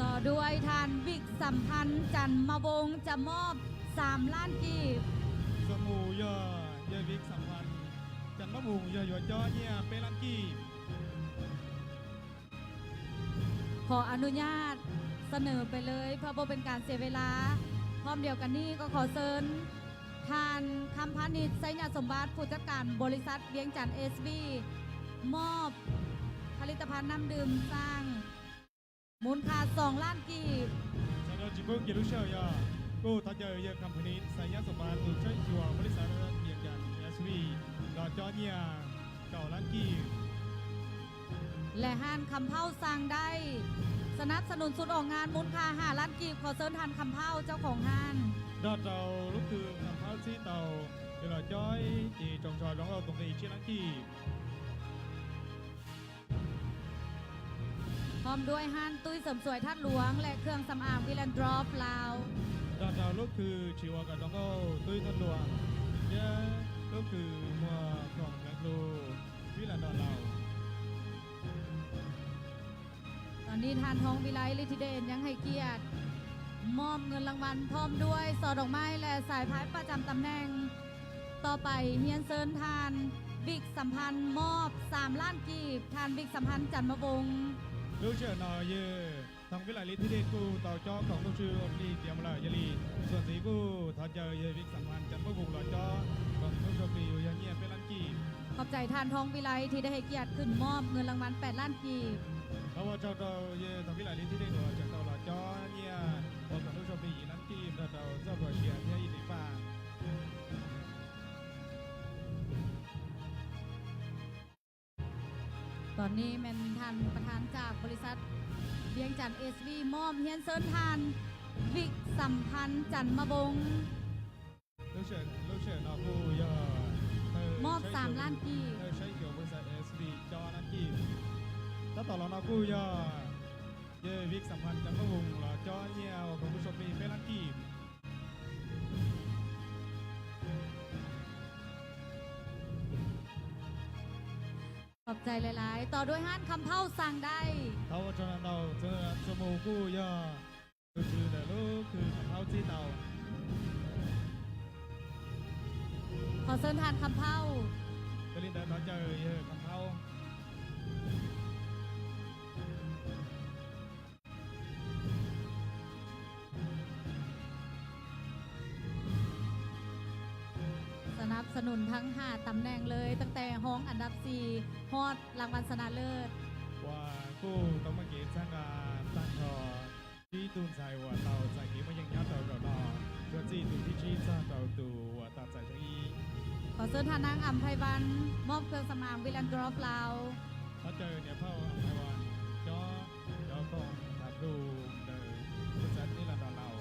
ຕໍ່ດ້ວຍທ່ານ ວິກ ສຳພັນ ຈັນມະວົງ ຈະມອບ ສາມລ້ານກີບ. ສະໝູ່ຍໍ ເຍຍ ວິກ ສຳພັນ ຈັນມະວົງ ເຍຍ ຢວເຈາະ ເຍຍ ເປລ້ານກີບ. ຂໍອະນຸຍາດສະເໜີໄປເລີຍ ເພື່ອບໍ່ເປັນການເສຍເວລາ. ພ້ອມດຽວກັນນີ້ກໍຂໍເຊີນທ່ານ ຄຳພານິດ ໄຊຍະສົມບັດ ຜູ້ຈັດການບໍລິສັດວຽງຈັນເອສວີ ມອບຜະລິດຕະພັນນ້ຳດື່ມຊ້າງ ມູນຄ່າສອງລ້ານກີບ. ສະເໜີຈິເບິ່ງເກຍລູເຊີຍ ໂກ ທາເຈີ ເຍ ຄຳພານິດ ໄຊຍະສົມບັດ ຜູ້ໃຊ້ຊື່ວ່າບໍລິສັດວຽງຈັນເອສວີ ດອກຈອນເຍຍ ເກົ້າລ້ານກີບ. ແລະ ຮ້ານຄຳເພົ້າສ້າງໄດ້ ສະໜັບສະໜູນສູນອອກງານ ມູນຄ່າຫ້າລ້ານກີບ. ຂໍເຊີນທ່ານຄຳເພົ້າ ເຈົ້າຂອງຮ້ານ. ດອກເຈົ້າລູກຄືຄຳເພົ້າຊີເຕົາ ເວລາຈ້ອຍ ຈີຈອງຊອຍ ດອງເອົາຕົງໄດ້ອີກສີ່ລ້ານກີບ. ພ້ອມດ້ວຍຮ້ານຕຸ້ຍເສີມສວຍທາດຫຼວງ ແລະ ເຄື່ອງສຳອາງ ວິແລນດຣອບ ລາວ. ດອກເຈົ້າລູກຄື ຊີວະກະດອງໂອ ຕຸ້ຍທາດຫຼວງ ເຍ ລູກຄື ມົວ ຂອງແບງລູ ວິແລນດຣອບ ລາວ. ຕອນນີ້ທ່ານ ທອງວິໄລ ລິດທິເດດ ຍັງໃຫ້ກຽດມອບເງິນລາງວັນ ພ້ອມດ້ວຍຊ່ອດອກໄມ້ ແລະ ສາຍພາຍປະຈຳຕຳແໜ່ງ. ຕໍ່ໄປຮຽນເຊີນທ່ານ ວິກ ສຳພັນ ມອບສາມລ້ານກີບ. ທ່ານ ວິກ ສຳພັນ ຈັນມະວົງ. ລູກເຊີນນອເຍ ທາງວິໄລລິດທິເດດ ກູ່ເຕົາເຈາະ ຂອງລູກຊື່ອອກລີ ຕຽມລາຍຍາລີ ສ່ວນສີກູ່ ທອດເຈີເຍ ວິກ ສຳພັນ ຈັນມະວົງ ຫຼອດເຈາະ ຂອງລູກເຊີນປີ ອາຍຸເຍ ເປັນລ້ານກີບ. ຂອບໃຈທ່ານ ທອງວິໄລ ທີ່ໄດ້ໃຫ້ກຽດຂຶ້ນມອບເງິນລາງວັນ ແປດລ້ານກີບ. ເພາະວ່າເຈົ້າເຕົາເຢ ທຳວິໄລລິດທິເດດ ເຈົ້າເຕົາຫຼອດເຈາະເຍ ອອກກັບລູກໂຊບດີ ລ້ານກີບ ເຈົ້າເຕົາເຈົ້າຕົວເຊຍ ເທຍອີກໃນປ່າ. ຕອນນີ້ແມ່ນທ່ານປະທານຈາກບໍລິສັດວຽງຈັນເອສວີ ມອບຮຽນເຊີນທ່ານ ວິກ ສຳພັນ ຈັນມະວົງ. ລູກເຊີນ ລູກເຊີນເນາະ ຄູຢໍ ມອບສາມລ້ານກີບ. ໃຊ້ຂຽວບໍລິສັດເອສວີ ຈອລ້ານກີບ. ຕາຕໍ່ລອນເນາະ ຄູຢໍ ເຢ ວິກ ສຳພັນ ຈັນມະວົງ ລະຈອຍຽວ ຂອງຜູ້ໂຊບດີ ເປັນລ້ານກີບ. ຂອບໃຈຫຼາຍໆ. ຕໍ່ດ້ວຍຮ້ານຄຳເພົ້າສັ່ງໄດ້. ເທົາຈະນຳເອົາ ຈະນຳສະໝູ່ ຄູຢໍ ຄື ຄື ຄື ຄື ຂອງເຮົາຊີ້ເຕົາ. ຂໍເຊີນທ່ານຄຳເພົ້າ. ກະລິນດາ ຕາເຈີ ເອີ ຄຳເພົ້າ. ສະໜັບສະໜູນທັງຫ້າຕຳແໜ່ງເລີຍ, ຕັ້ງແຕ່ຮອງອັນດັບສີ່ ຮອດລາງວັນຊະນະເລີດ. ວ່າ ຄູ ຕ້ອງມາເກດສັງການຕັ້ງທໍ່ ຈີຕຸນໄຊ ວ່າເຕົາໃສ່ເກມມາຍັງຍາວເຕົາເກົ່ານອ ເພື່ອຈີຕຸນທີ່ຈີສາເຕົາຕູວ່າຕັດໃສ່ທາງອີ. ຂໍເຊີນທ່ານນາງ ອຳໄພວັນ ມອບເຄື່ອງສຳອາງ ວິແລນດຣອບ ລາວ. ເຂົ້າໃຈເນຍ ເຜົ່າ ອຳໄພວັນ ເຈາະ ເຈົ້າຂອງທາບລູມເດີ ບໍລິສັດນິລັນດອນລາວ.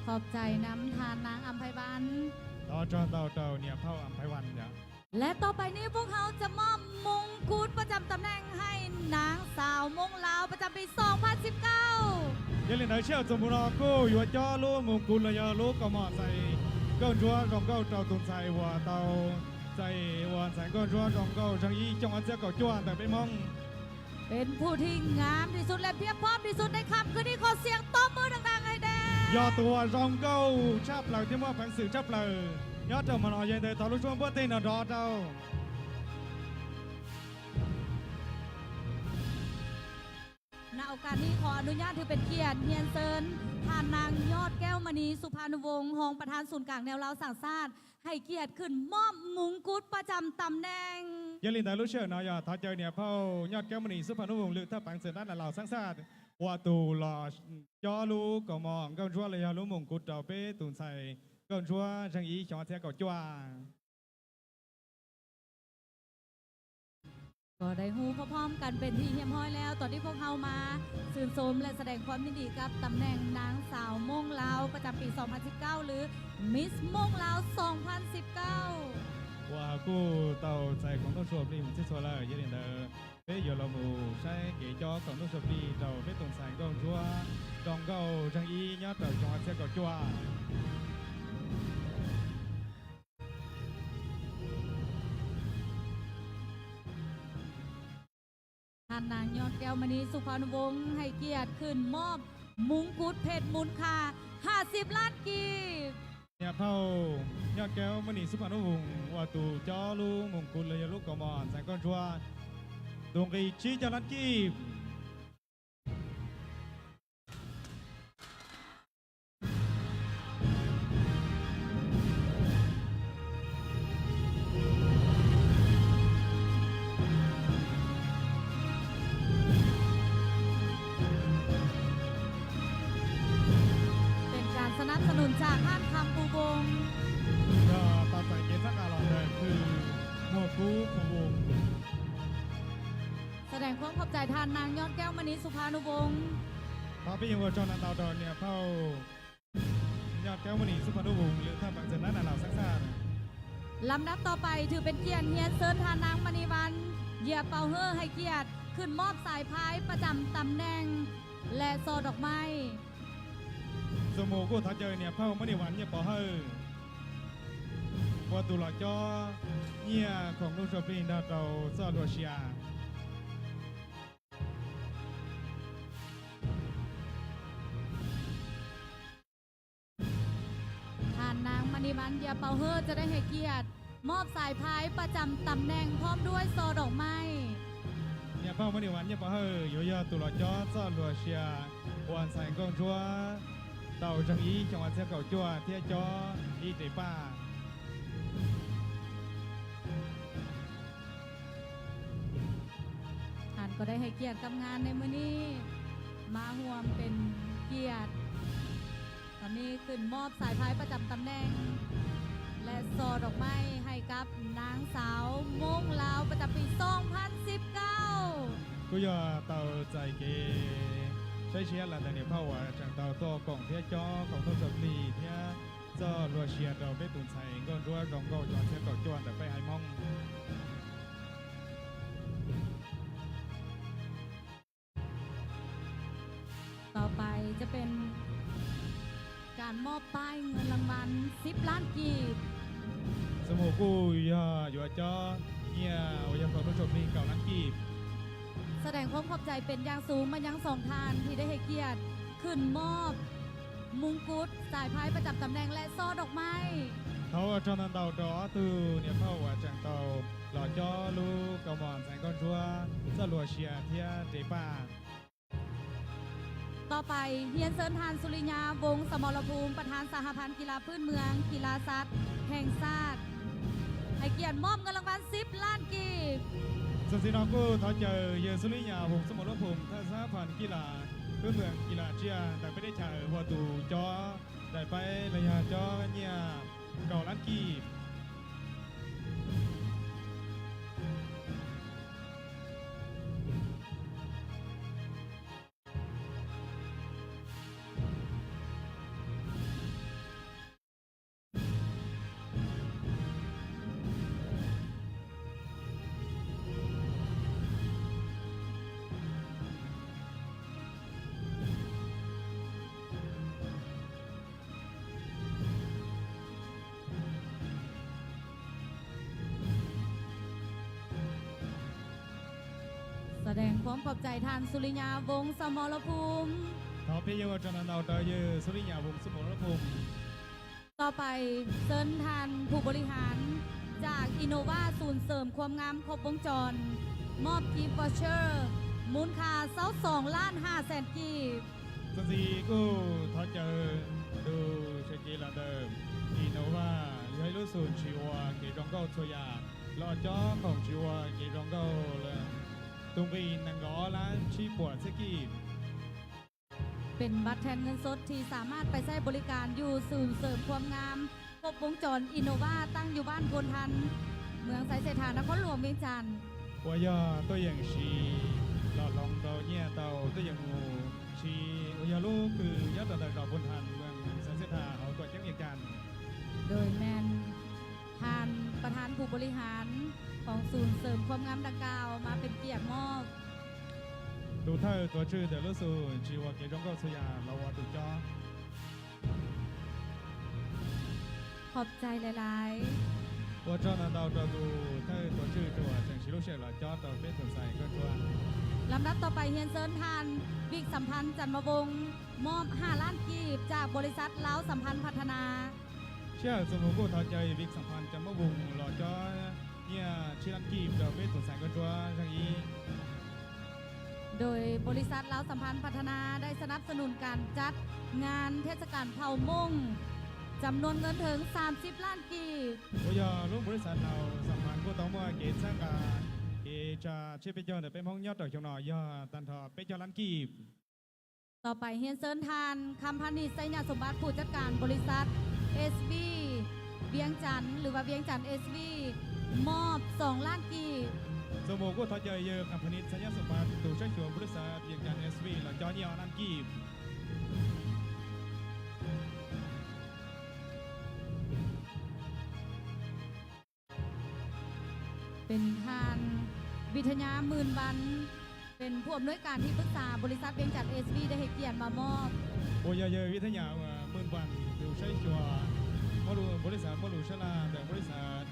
ຂອບໃຈນຳທ່ານນາງ ອຳໄພວັນ. ຕໍ່ຈາກເຕົາເຕົາເນຍ ເຜົ່າ ອຳໄພວັນເນຍ. ແລະ ຕໍ່ໄປນີ້ພວກເຮົາຈະມອບມົງກຸດປະຈຳຕຳແໜ່ງໃຫ້ນາງສາວມົ້ງລາວ ປະຈຳປີສອງພັນສິບເກົ້າ. ຍາລິນໄດເຊວ ສົມບູນອ ກູ ຢູ່ຈອລູມົງກຸດລະຍະລູກກໍມອດໃສ່ເກີນຈົວຈອງເກົ້າເຕົາຕຸນໃສ່ຫົວເຕົາໃສ່ຫວານໃສ່ເກີນຈົວຈອງເກົ້າຈັງອີຈົງອັນເຊວເກົາຈົວແຕ່ໄປມົງ. ເປັນຜູ້ທີ່ງາມທີ່ສຸດ ແລະ ພຽບພ້ອມທີ່ສຸດໃນຄ່ຳຄືນນີ້. ຂໍສຽງຕົບມືດັງໆໃຫ້ແດ່. ຍອດຕົວຈອງເກົ້າ ຊາບເຫຼົ່າ ທີ່ມາແຜງສື່ຊາບເຫຼົ່າ ຍອດເຈົ້າມານອຍໃຫຍ່ແຕ່ທອດລູກຊ່ວງເພື່ອເຕນອດອດເຈົ້າ. ໂອກາດນີ້ຂໍອະນຸຍາດຖືເປັນກຽດຮຽນເຊີນທ່ານນາງ ຍອດແກ້ວມະນີ ສຸພານຸວົງ ຮອງປະທານສູນກາງແນວລາວສ້າງຊາດ ໃຫ້ກຽດຂຶ້ນມອບມຸງກຸດປະຈຳຕຳແໜ່ງ. Yơ linh đài lũ triệu nó yơ tháo chơi niệm phao nhọt kéo mani súp phản hùng lự thấp bằng sườn đắt là lào sáng sát. Qua tù lò cho lũ cỏ mò ngông chúa là yơ lũ mùng cụt đầu bế tùn xài ngông chúa răng ý chó theo cầu chua. ກໍໄດ້ຮູ້ພ້ອມໆກັນເປັນທີ່ຮຽບຮ້ອຍແລ້ວ. ຕອນນີ້ພວກເຮົາມາຊື່ນຊົມ ແລະ ສະແດງຄວາມຍິນດີກັບຕຳແໜ່ງນາງສາວມົ້ງລາວປະຈຳປີສອງພັນສິບເກົ້າ ຫຼື ມິສມົ້ງລາວສອງພັນສິບເກົ້າ. Qua hào cu tàu xài khổng đốc sụp đi một chiếc xô lờ, gia đình đờ. Bế yô lò mù, sai kế chó khổng đốc sụp đi, tàu bế tùng xài ngông chúa, trong gâu, răng ý, nhót tàu chó theo cầu chua. ທ່ານນາງ ຍອດແກ້ວມະນີ ສຸພານຸວົງ ໃຫ້ກຽດຂຶ້ນມອບມຸງກຸດເພັດມູນຄ່າຫ້າສິບລ້ານກີບ. Nhà phao Nhọt kéo mani súp phản hùng, ua tù chó lũ mùng cụt là yơ lũ cỏ mò xài ngông chúa, tùng ghi chín trăm lăn kim. ເປັນການສະໜັບສະໜູນຈາກຮ້ານຄຳພູວົງ. Cho tàu xài kế sắc à lòn đời khư Mùa Cú Phủ Vùng. ສະແດງຄວາມຂອບໃຈທ່ານນາງ ຍອດແກ້ວມະນີ ສຸພານຸວົງ. Tháo bế yơ ngồi cho nặng tàu đòi niệm phao Nhọt kéo mani súp phản hùng lự thấp bằng sườn đắt là lào sáng sát. ລຳດັບຕໍ່ໄປຖືເປັນກຽດຮຽນເຊີນທ່ານນາງ ມະນີວັນ ເຢຍເປົາເຮີ ໃຫ້ກຽດຂຶ້ນມອບສາຍພາຍປະຈຳຕຳແໜ່ງ ແລະ ຊ່ອດອກໄມ້. Sơ mù cu tháo chơi niệm phao mani văn nhẹ bỏ hơi. Qua tù lò chó nhẹ khổng đốc sụp đi đào tàu sơ lùa xìa. ທ່ານນາງ ມະນີວັນ ເຢຍເປົາເຮີ ຈະໄດ້ໃຫ້ກຽດມອບສາຍພາຍປະຈຳຕຳແໜ່ງ ພ້ອມດ້ວຍຊໍດອກໄມ້. Nhà phao mani văn nhẹ bỏ hơi, yô yơ tù lò chó sơ lùa xìa, quan xài ngông chúa, tàu răng ý, chồng ăn theo cầu chua, thiê chó, y tế pa. ທ່ານກໍໄດ້ໃຫ້ກຽດກັບງານໃນມື້ນີ້ ມາຮ່ວມເປັນກຽດ. ຕອນນີ້ຂຶ້ນມອບສາຍພາຍປະຈຳຕຳແໜ່ງ ແລະ ຊໍດອກໄມ້ໃຫ້ກັບນາງສາວມົ້ງລາວປະຈຳປີສອງພັນສິບເກົ້າ. Cú yơ tàu giải kế sai siết là tài niệm phao hỏa chẳng tàu tô cổng thiê chó, cổng tốc sập lì thiê. Cho lùa xìa đầu bếp tùn xài ngôn rúa rong gâu cho xếp cầu chuan tại bê hai mông. ຕໍ່ໄປຈະເປັນການມອບປ້າຍເງິນລາງວັນສິບລ້ານກີບ. Sơ mù cu yơ yua cho nhẹ ua yơ khổng đốc sụp đi cầu lăn kim. ສະແດງຄວາມຂອບໃຈເປັນຢ່າງສູງມາຍັງສອງທ່ານທີ່ໄດ້ໃຫ້ກຽດຂຶ້ນມອບມຸງກຸດ, ສາຍພາຍປະຈຳຕຳແໜ່ງ ແລະ ຊໍດອກໄມ້. Tháo cho nặng tàu đó từ niệm phao hỏa chẳng tàu lò chó lũ cầu mòn xài ngôn chúa, sơ lùa xìa thiê tế pa. ຕໍ່ໄປຮຽນເຊີນທ່ານ ສຸລິຍາ ວົງສະມໍລະພູມ ປະທານສະຫະພັນກິລາພື້ນເມືອງ ກິລາສັດແຫ່ງຊາດ ໃຫ້ກຽດມອບເງິນລາງວັນສິບລ້ານກີບ. Sơ xin nó cu tháo chơi yơ Sulinya vùng số một lớp phùng thơ xã phản kỳ lạ,พื้นเมืองกีฬาเชียร์ แต่ไม่ได้ใช้วัตถุจอ ได้ไประยะจอเนี่ย เก้าล้านกีบ. ສະແດງຄວາມຂອບໃຈທ່ານ ສຸລິຍາ ວົງສະມໍລະພູມ. Tháo phi yơ cho nặng tàu tờ yơ Sulinya vùng số một lớp phùng. ຕໍ່ໄປເຊີນທ່ານຜູ້ບໍລິຫານຈາກ Innova ສູນເສີມຄວາມງາມຄົບວົງຈອນ ມອບ Gift Voucher ມູນຄ່າຊາວສອງລ້ານຫ້າແສນກີບ. Sân si kuh tháo chào du sẽ chỉ là tờ Innova, yoi lũ sùn chỉ ua kế rong gâu chua ya, lo chó khổng chỉ ua kế rong gâu là tung vì nắng gó lá chi của sẽ kịp. ເປັນບັດແທນເງິນສົດທີ່ສາມາດໄປໃຊ້ບໍລິການຢູ່ສູນເສີມຄວາມງາມຄົບວົງຈອນອິນໂນວາ ຕັ້ງຢູ່ບ້ານໂພນທັນ ເມືອງໄຊເສດຖາ ນະຄອນຫຼວງວຽງຈັນ. Ua yo tôi yang si lo lòng tàu nhia tàu tôi yang ngu si ua yo lũ khư yó tàu tàu tàu Phôn Than ເມືອງໄຊເສດຖາ ເຮົາຕົວະຈັກວຽງຈັນ. ໂດຍແມ່ນທ່ານປະທານຜູ້ບໍລິຫານຂອງສູນເສີມຄວາມງາມດັ່ງກ່າວມາເປັນກຽດມອບ Tù thơ tổ chức tờ lũ sù chỉ ua kế rong gâu chua ya lo ua tù chó. ຂອບໃຈຫຼາຍໆ. Ua cho nà tàu tờ tù thơ tổ chức chua chàng chỉ lũ sẽ lo chó tàu pết tù sai có chua. ລຳດັບຕໍ່ໄປຮຽນເຊີນທ່ານ ວິກ ສຳພັນ ຈັນມະວົງ ມອບຫ້າລ້ານກີບ ຈາກບໍລິສັດລາວສຳພັນພັດທະນາ. Siap, sumungkuh tháo chào Vik Sampan Chăm Mốc Vùng lo cho nhia chi lăn kim cho Vết Tuần Sáng Con Chúa Giang Ý. ໂດຍບໍລິສັດລາວສຳພັນພັດທະນາ ໄດ້ສະໜັບສະໜູນການຈັດງານເທດສະການເຜົ່າມົ້ງ ຈຳນວນເງິນເຖິງສາມສິບລ້ານກີບ. Ua yo lũ ບໍລິສັດລາວສຳພັນ Cô Tông Mua Kế Sáng Cả Kế Cha Chếp Pê Chôn Tờ Pê Mông Nhót Tàu Chông Nò yo tàn thọ pê chọn lăn kim. ຕໍ່ໄປຮຽນເຊີນທ່ານ ຄຳພະນິດ ໄຊຍະສົມບັດ ຜູ້ຈັດການບໍລິສັດ ເອສວີ ວຽງຈັນ ຫຼືວ່າ ວຽງຈັນ ເອສວີ ມອບສອງລ້ານກີບ. Sumungkuh tháo chào yơ Kham Phanit Sanya Sumpat tù trách chủ ບໍລິສັດ ວຽງຈັນ ເອສວີ lo cho nhia lăn kim. ເປັນທ່ານ ວິທະຍາ ໝື່ນວັນ ເປັນຜູ້ອຳນວຍການທີ່ປຶກສາບໍລິສັດວຽງຈັນ ເອສວີ ໄດ້ໃຫ້ກຽດມາມອບ. Ua yo yơ Vithanya Mưn Văn tù trách chủ ໝໍດູ ບໍລິສັດ ໝໍດູ Sala tờ ບໍລິສັດ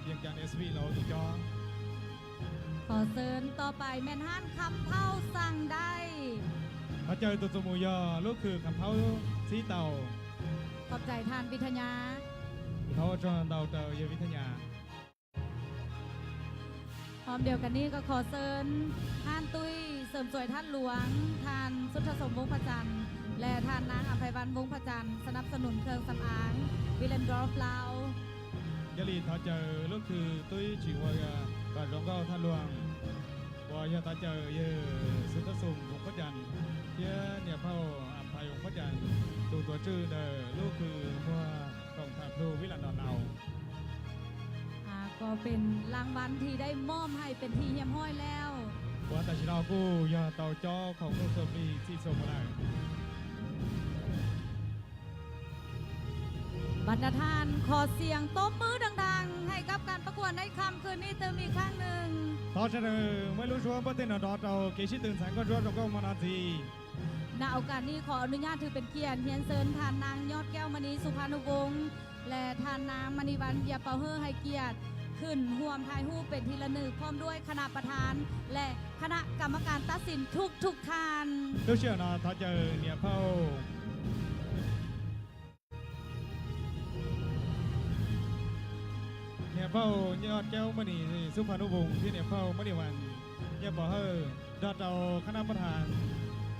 ວຽງຈັນ ເອສວີ lo tù cho. ຂໍເຊີນຕໍ່ໄປແມ່ນຮ້ານຄຳເພົາສັ່ງໄດ້. Tháo chào tù tù mù yo lũ khư Kham Phao Xí Tàu. ຂອບໃຈທ່ານວິທະຍາ. Tháo cho tàu tờ yơ Vithanya. ພ້ອມດຽວກັນນີ້ກໍຂໍເຊີນທ່ານຕຸ້ຍ ເສີມສວຍທາດຫຼວງ, ທ່ານສຸດທະສົມ ວົງພະຈັນ ແລະ ທ່ານນາງອຳໄພວັນ ວົງພະຈັນ ສະໜັບສະໜູນເຄື່ອງສຳອາງ Willendorf ລາວ. Yơ lì tháo chào lũ khư tui chỉ ua và rong gâu thắt luông. Ua yơ tháo chào yơ Sút Thất Sùng Hùng Phát Trần, phía nhà phao Ảm Phài Hùng Phát Trần, tù tổ trư đờ lũ khư mua cộng thạp thu với làn đòn lào. ອ່າ ກໍເປັນລາງວັນທີ່ໄດ້ມອບໃຫ້ເປັນທີ່ຮຽບຮ້ອຍແລ້ວ. Ua ta chỉ lo cu yơ tàu cho khổng lũ sô pli chi sô mô lai. ບັນດາທ່ານ ຂໍສຽງຕົບມືດັງໆ ໃຫ້ກັບການປະກວດໃນຄ່ຳຄືນນີ້ຕື່ມອີກຄັ້ງໜຶ່ງ. Thó cha đờ, mấy lũ chúa bất tin ở đó tàu, ký sĩตื่n sáng con chúa trong công món ăn gì. ນະໂອກາດນີ້ ຂໍອະນຸຍາດຖືເປັນກຽດຮຽນເຊີນທ່ານນາງ ຍອດແກ້ວມະນີ ສຸພານຸວົງ ແລະ ທ່ານນາງ ມະນີວັນ ເຢຍເປົາເຮີ ໃຫ້ກຽດຂຶ້ນຮ່ວມຖ່າຍຮູບເປັນທີ່ລະນຶກ ພ້ອມດ້ວຍຄະນະປະທານ ແລະ ຄະນະກຳມະການຕັດສິນທຸກໆທ່ານ. Lũ siêu nó thó chào nhà phao. Nhà phao Nhật Kéo Mani Suphanu Vùng, phía nhà phao Mani Văn, nhà phao Hơ, đọt đầu khả năng bất hàn,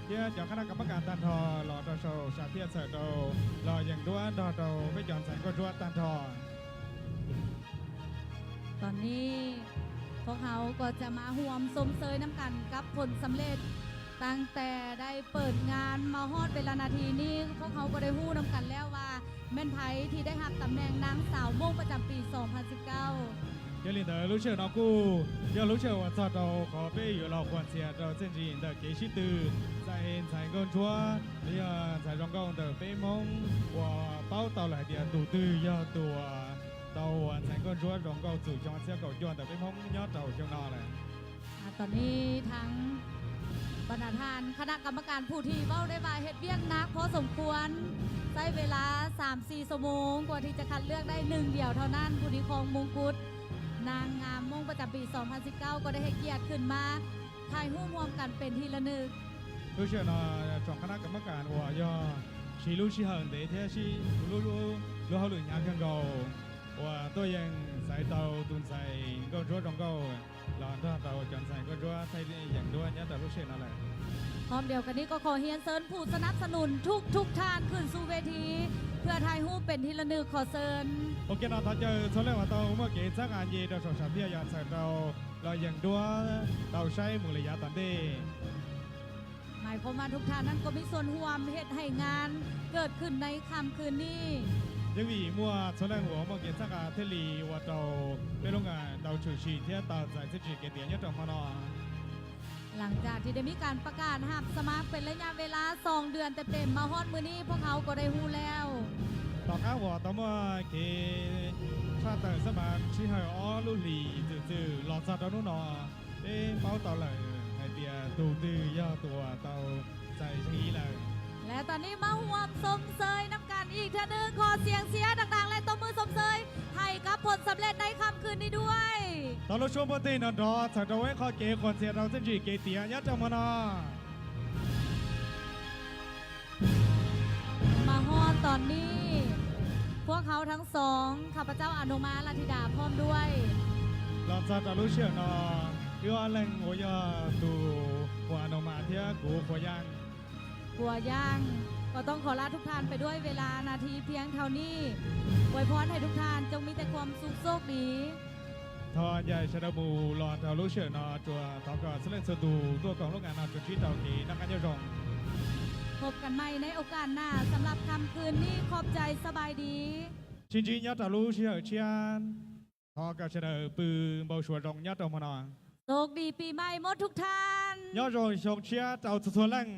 phía cho khả năng cắm bắt cản tàn thò, lọ trò sầu, sạp thiệt sở đầu, lọ dành đũa, đọt đầu với chọn sẵn con ruột tàn thò. ຕອນນີ້ພວກເຮົາກໍຈະມາຮ່ວມຊົມເຊີຍນຳກັນກັບຜົນສຳເລັດ ຕັ້ງແຕ່ໄດ້ເປີດງານມາຮອດເວລານາທີນີ້ ພວກເຮົາກໍໄດ້ຮູ້ນຳກັນແລ້ວວ່າແມ່ນໃຜທີ່ໄດ້ຮັບຕຳແໜ່ງນາງສາວມົ້ງປະຈຳປີສອງພັນສິບເກົ້າ. Yơ lì tờ lũ triệu nó cu, yơ lũ triệu và cho tàu khó bê yu lò khuôn xìa tàu chân gì tờ kế sĩ tư, giải hên giải ngôn chúa, yơ giải rong gong tờ bê mông, của bao tàu lại địa tù tư yơ tùa. ເຕົາຫວນແສງກົ້ນຊວນ ຂອງເຂົາສູ່ຊ່ອງເຊຍເຂົາຈວນ ແຕ່ໄປມົ້ງຍອດເຕົາຊ່ອງນອແຫຼະ. ອາ ຕອນນີ້ທາງບັນດາທ່ານຄະນະກຳມະການຜູ້ທີ່ເວົ້າໄດ້ວ່າເຮັດວຽກໜັກພໍສົມຄວນ ໃຊ້ເວລາສາມສີ່ຊົ່ວໂມງກວ່າທີ່ຈະຄັດເລືອກໄດ້ໜຶ່ງດຽວເທົ່ານັ້ນ ຜູ້ທີ່ຄອງມົງກຸດນາງງາມມົ້ງປະຈຳປີສອງພັນສິບເກົ້າ ກໍໄດ້ໃຫ້ກຽດຂຶ້ນມາຖ່າຍຮູບຮ່ວມກັນເປັນທີ່ລະນຶກ. Lũ triệu nó trong khả năng cắm bắt cản của do chỉ lũ chỉ hận để thế chỉ lũ lũ lũ hậu lũ nhà gần gầu. Ua tôi yang Tàu Tùn Sài Ngô Chúa Rồng Gâu là do tàu Chọn Sài Ngô Chúa thay vì giảng đua nhớ tàu lúc xưa nó lại. ພ້ອມດຽວກັນນີ້ກໍຂໍຮຽນເຊີນຜູ້ສະໜັບສະໜູນທຸກໆທ່ານຂຶ້ນສູ່ເວທີ ເພື່ອຖ່າຍຮູບເປັນທີ່ລະນຶກ. ຂໍເຊີນ. Ok, nó tháo chơi số lệnh vào tàu mua kế chắc ăn gì cho sổ sạp bia dọn sài tàu là giảng đua tàu say mù lì giá toàn đi. ໝາຍຄວາມວ່າທຸກທ່ານນັ້ນກໍມີສ່ວນຮ່ວມເຮັດໃຫ້ງານເກີດຂຶ້ນໃນຄ່ຳຄືນນີ້. Những vị mua số lệnh của mua kế chắc ăn thế lì vào tàu bên lúc à tàu chủ trì thiết tàu giải thích chỉ kế tiếng nhất trong khoa nó. ຫຼັງຈາກທີ່ໄດ້ມີການປະກາດຮັບສະໝັກເປັນໄລຍະເວລາສອງເດືອນເຕັມໆ ມາຮອດມື້ນີ້ ພວກເຮົາກໍໄດ້ຮູ້ແລ້ວ. Tỏ các vỏ tàu mua kế chắc tàu sắp bạc chỉ hơi ó lũ lì từ từ lọt ra đó nút nó. Ê, báo tàu lẩu, hai tia tù tư do tùa tàu chạy sang ý lẩu. ແລະຕອນນີ້ມາຮ່ວມຊົມເຊີຍນຳກັນອີກເທື່ອໜຶ່ງ ຂໍສຽງເຊຍດັງໆ ແລະຕົບມືຊົມເຊີຍໃຫ້ກັບຜົນສຳເລັດໃນຄ່ຳຄືນນີ້ດ້ວຍ. Tàu lũ xuống bố tì nó đó, thở đầu ấy khó kế còn xe tàu dân chỉ kế tía nhất trong mùa nó. ມາຮອດຕອນນີ້ ພວກເຮົາທັງສອງ ຂ້າພະເຈົ້າອະນຸມາ ລັດທິດາ ພ້ອມດ້ວຍ Lọt ra tàu lũ sửa nó, ưa lệnh của do tù của nó mà thiá của của Yang. ກົວຢ່າງ ກໍຕ້ອງຂໍລາທຸກທ່ານໄປດ້ວຍເວລານາທີພຽງເທົ່ານີ້. ອວຍພອນໃຫ້ທຸກທ່ານຈົ່ງມີແຕ່ຄວາມສຸກໂຊກດີ. Thọ dạy sẽ đầu mù lọt tàu lũ sửa nó chùa thọ cờ sẽ lên sơ tù tua còng lúc ngàn nó chùa trí tàu kỳ năng ăn nhau rồng. ພົບກັນໃໝ່ໃນໂອກາດໜ້າ ສຳລັບຄ່ຳຄືນນີ້ ຂອບໃຈ ສະບາຍດີ. Chính trí nhớ tàu lũ sửa chian. Thọ cờ sẽ đợi pư bầu sùa rồng nhớ trong mùa nó. ໂຊກດີປີໃໝ່ໝົດທຸກທ່ານ. Nhớ rồi sông chia tàu sùa lệnh.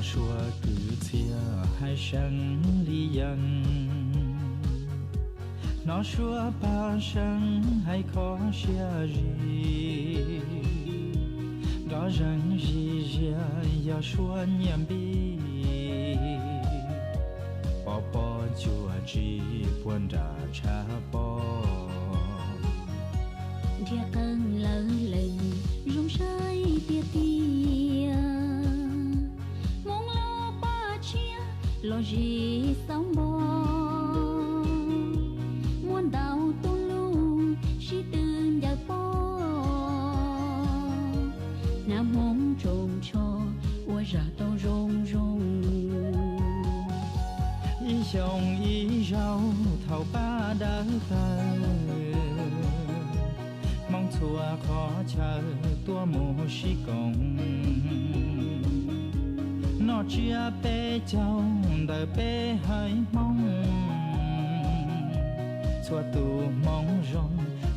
说句且还生理人，喏，说怕生还可写日，个人日夜要说年比，宝宝就只管打茶包。 一乡一绕头把刀头，望错可求多么是功。喏，这杯酒的杯海梦，错度梦中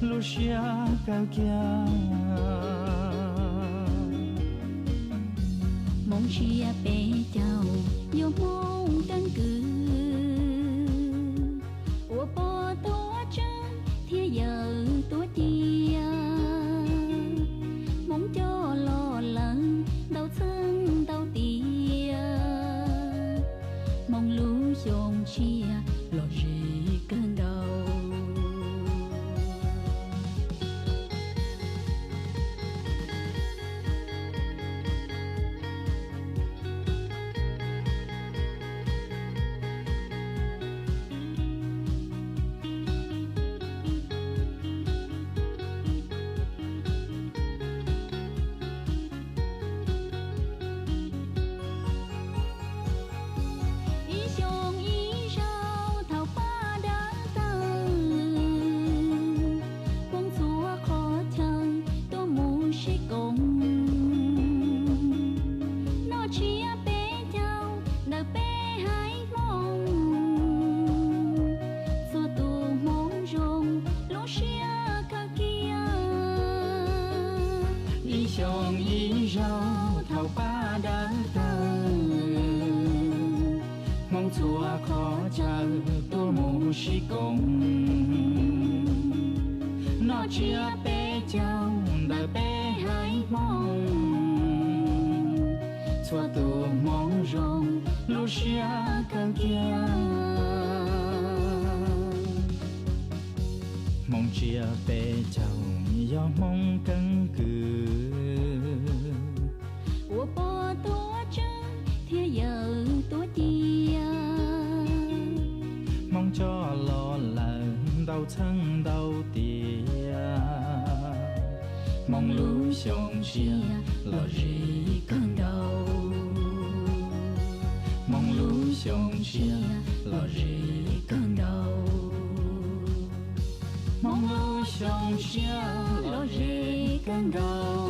路下高脚。 梦这杯酒有梦更久，我不多争，天有多低。梦叫老人到村到底，梦路雄起，老人更高。 一乡一绕头把刀头，梦错可求多么是功。喏，这杯酒的杯海梦，错度梦中路下更加。 梦这杯酒要梦更久。我不多争，天有多低呀。梦这老人到村到底呀。梦路雄起，老人更高。 梦路雄起，老人更高。梦路雄起，老人更高。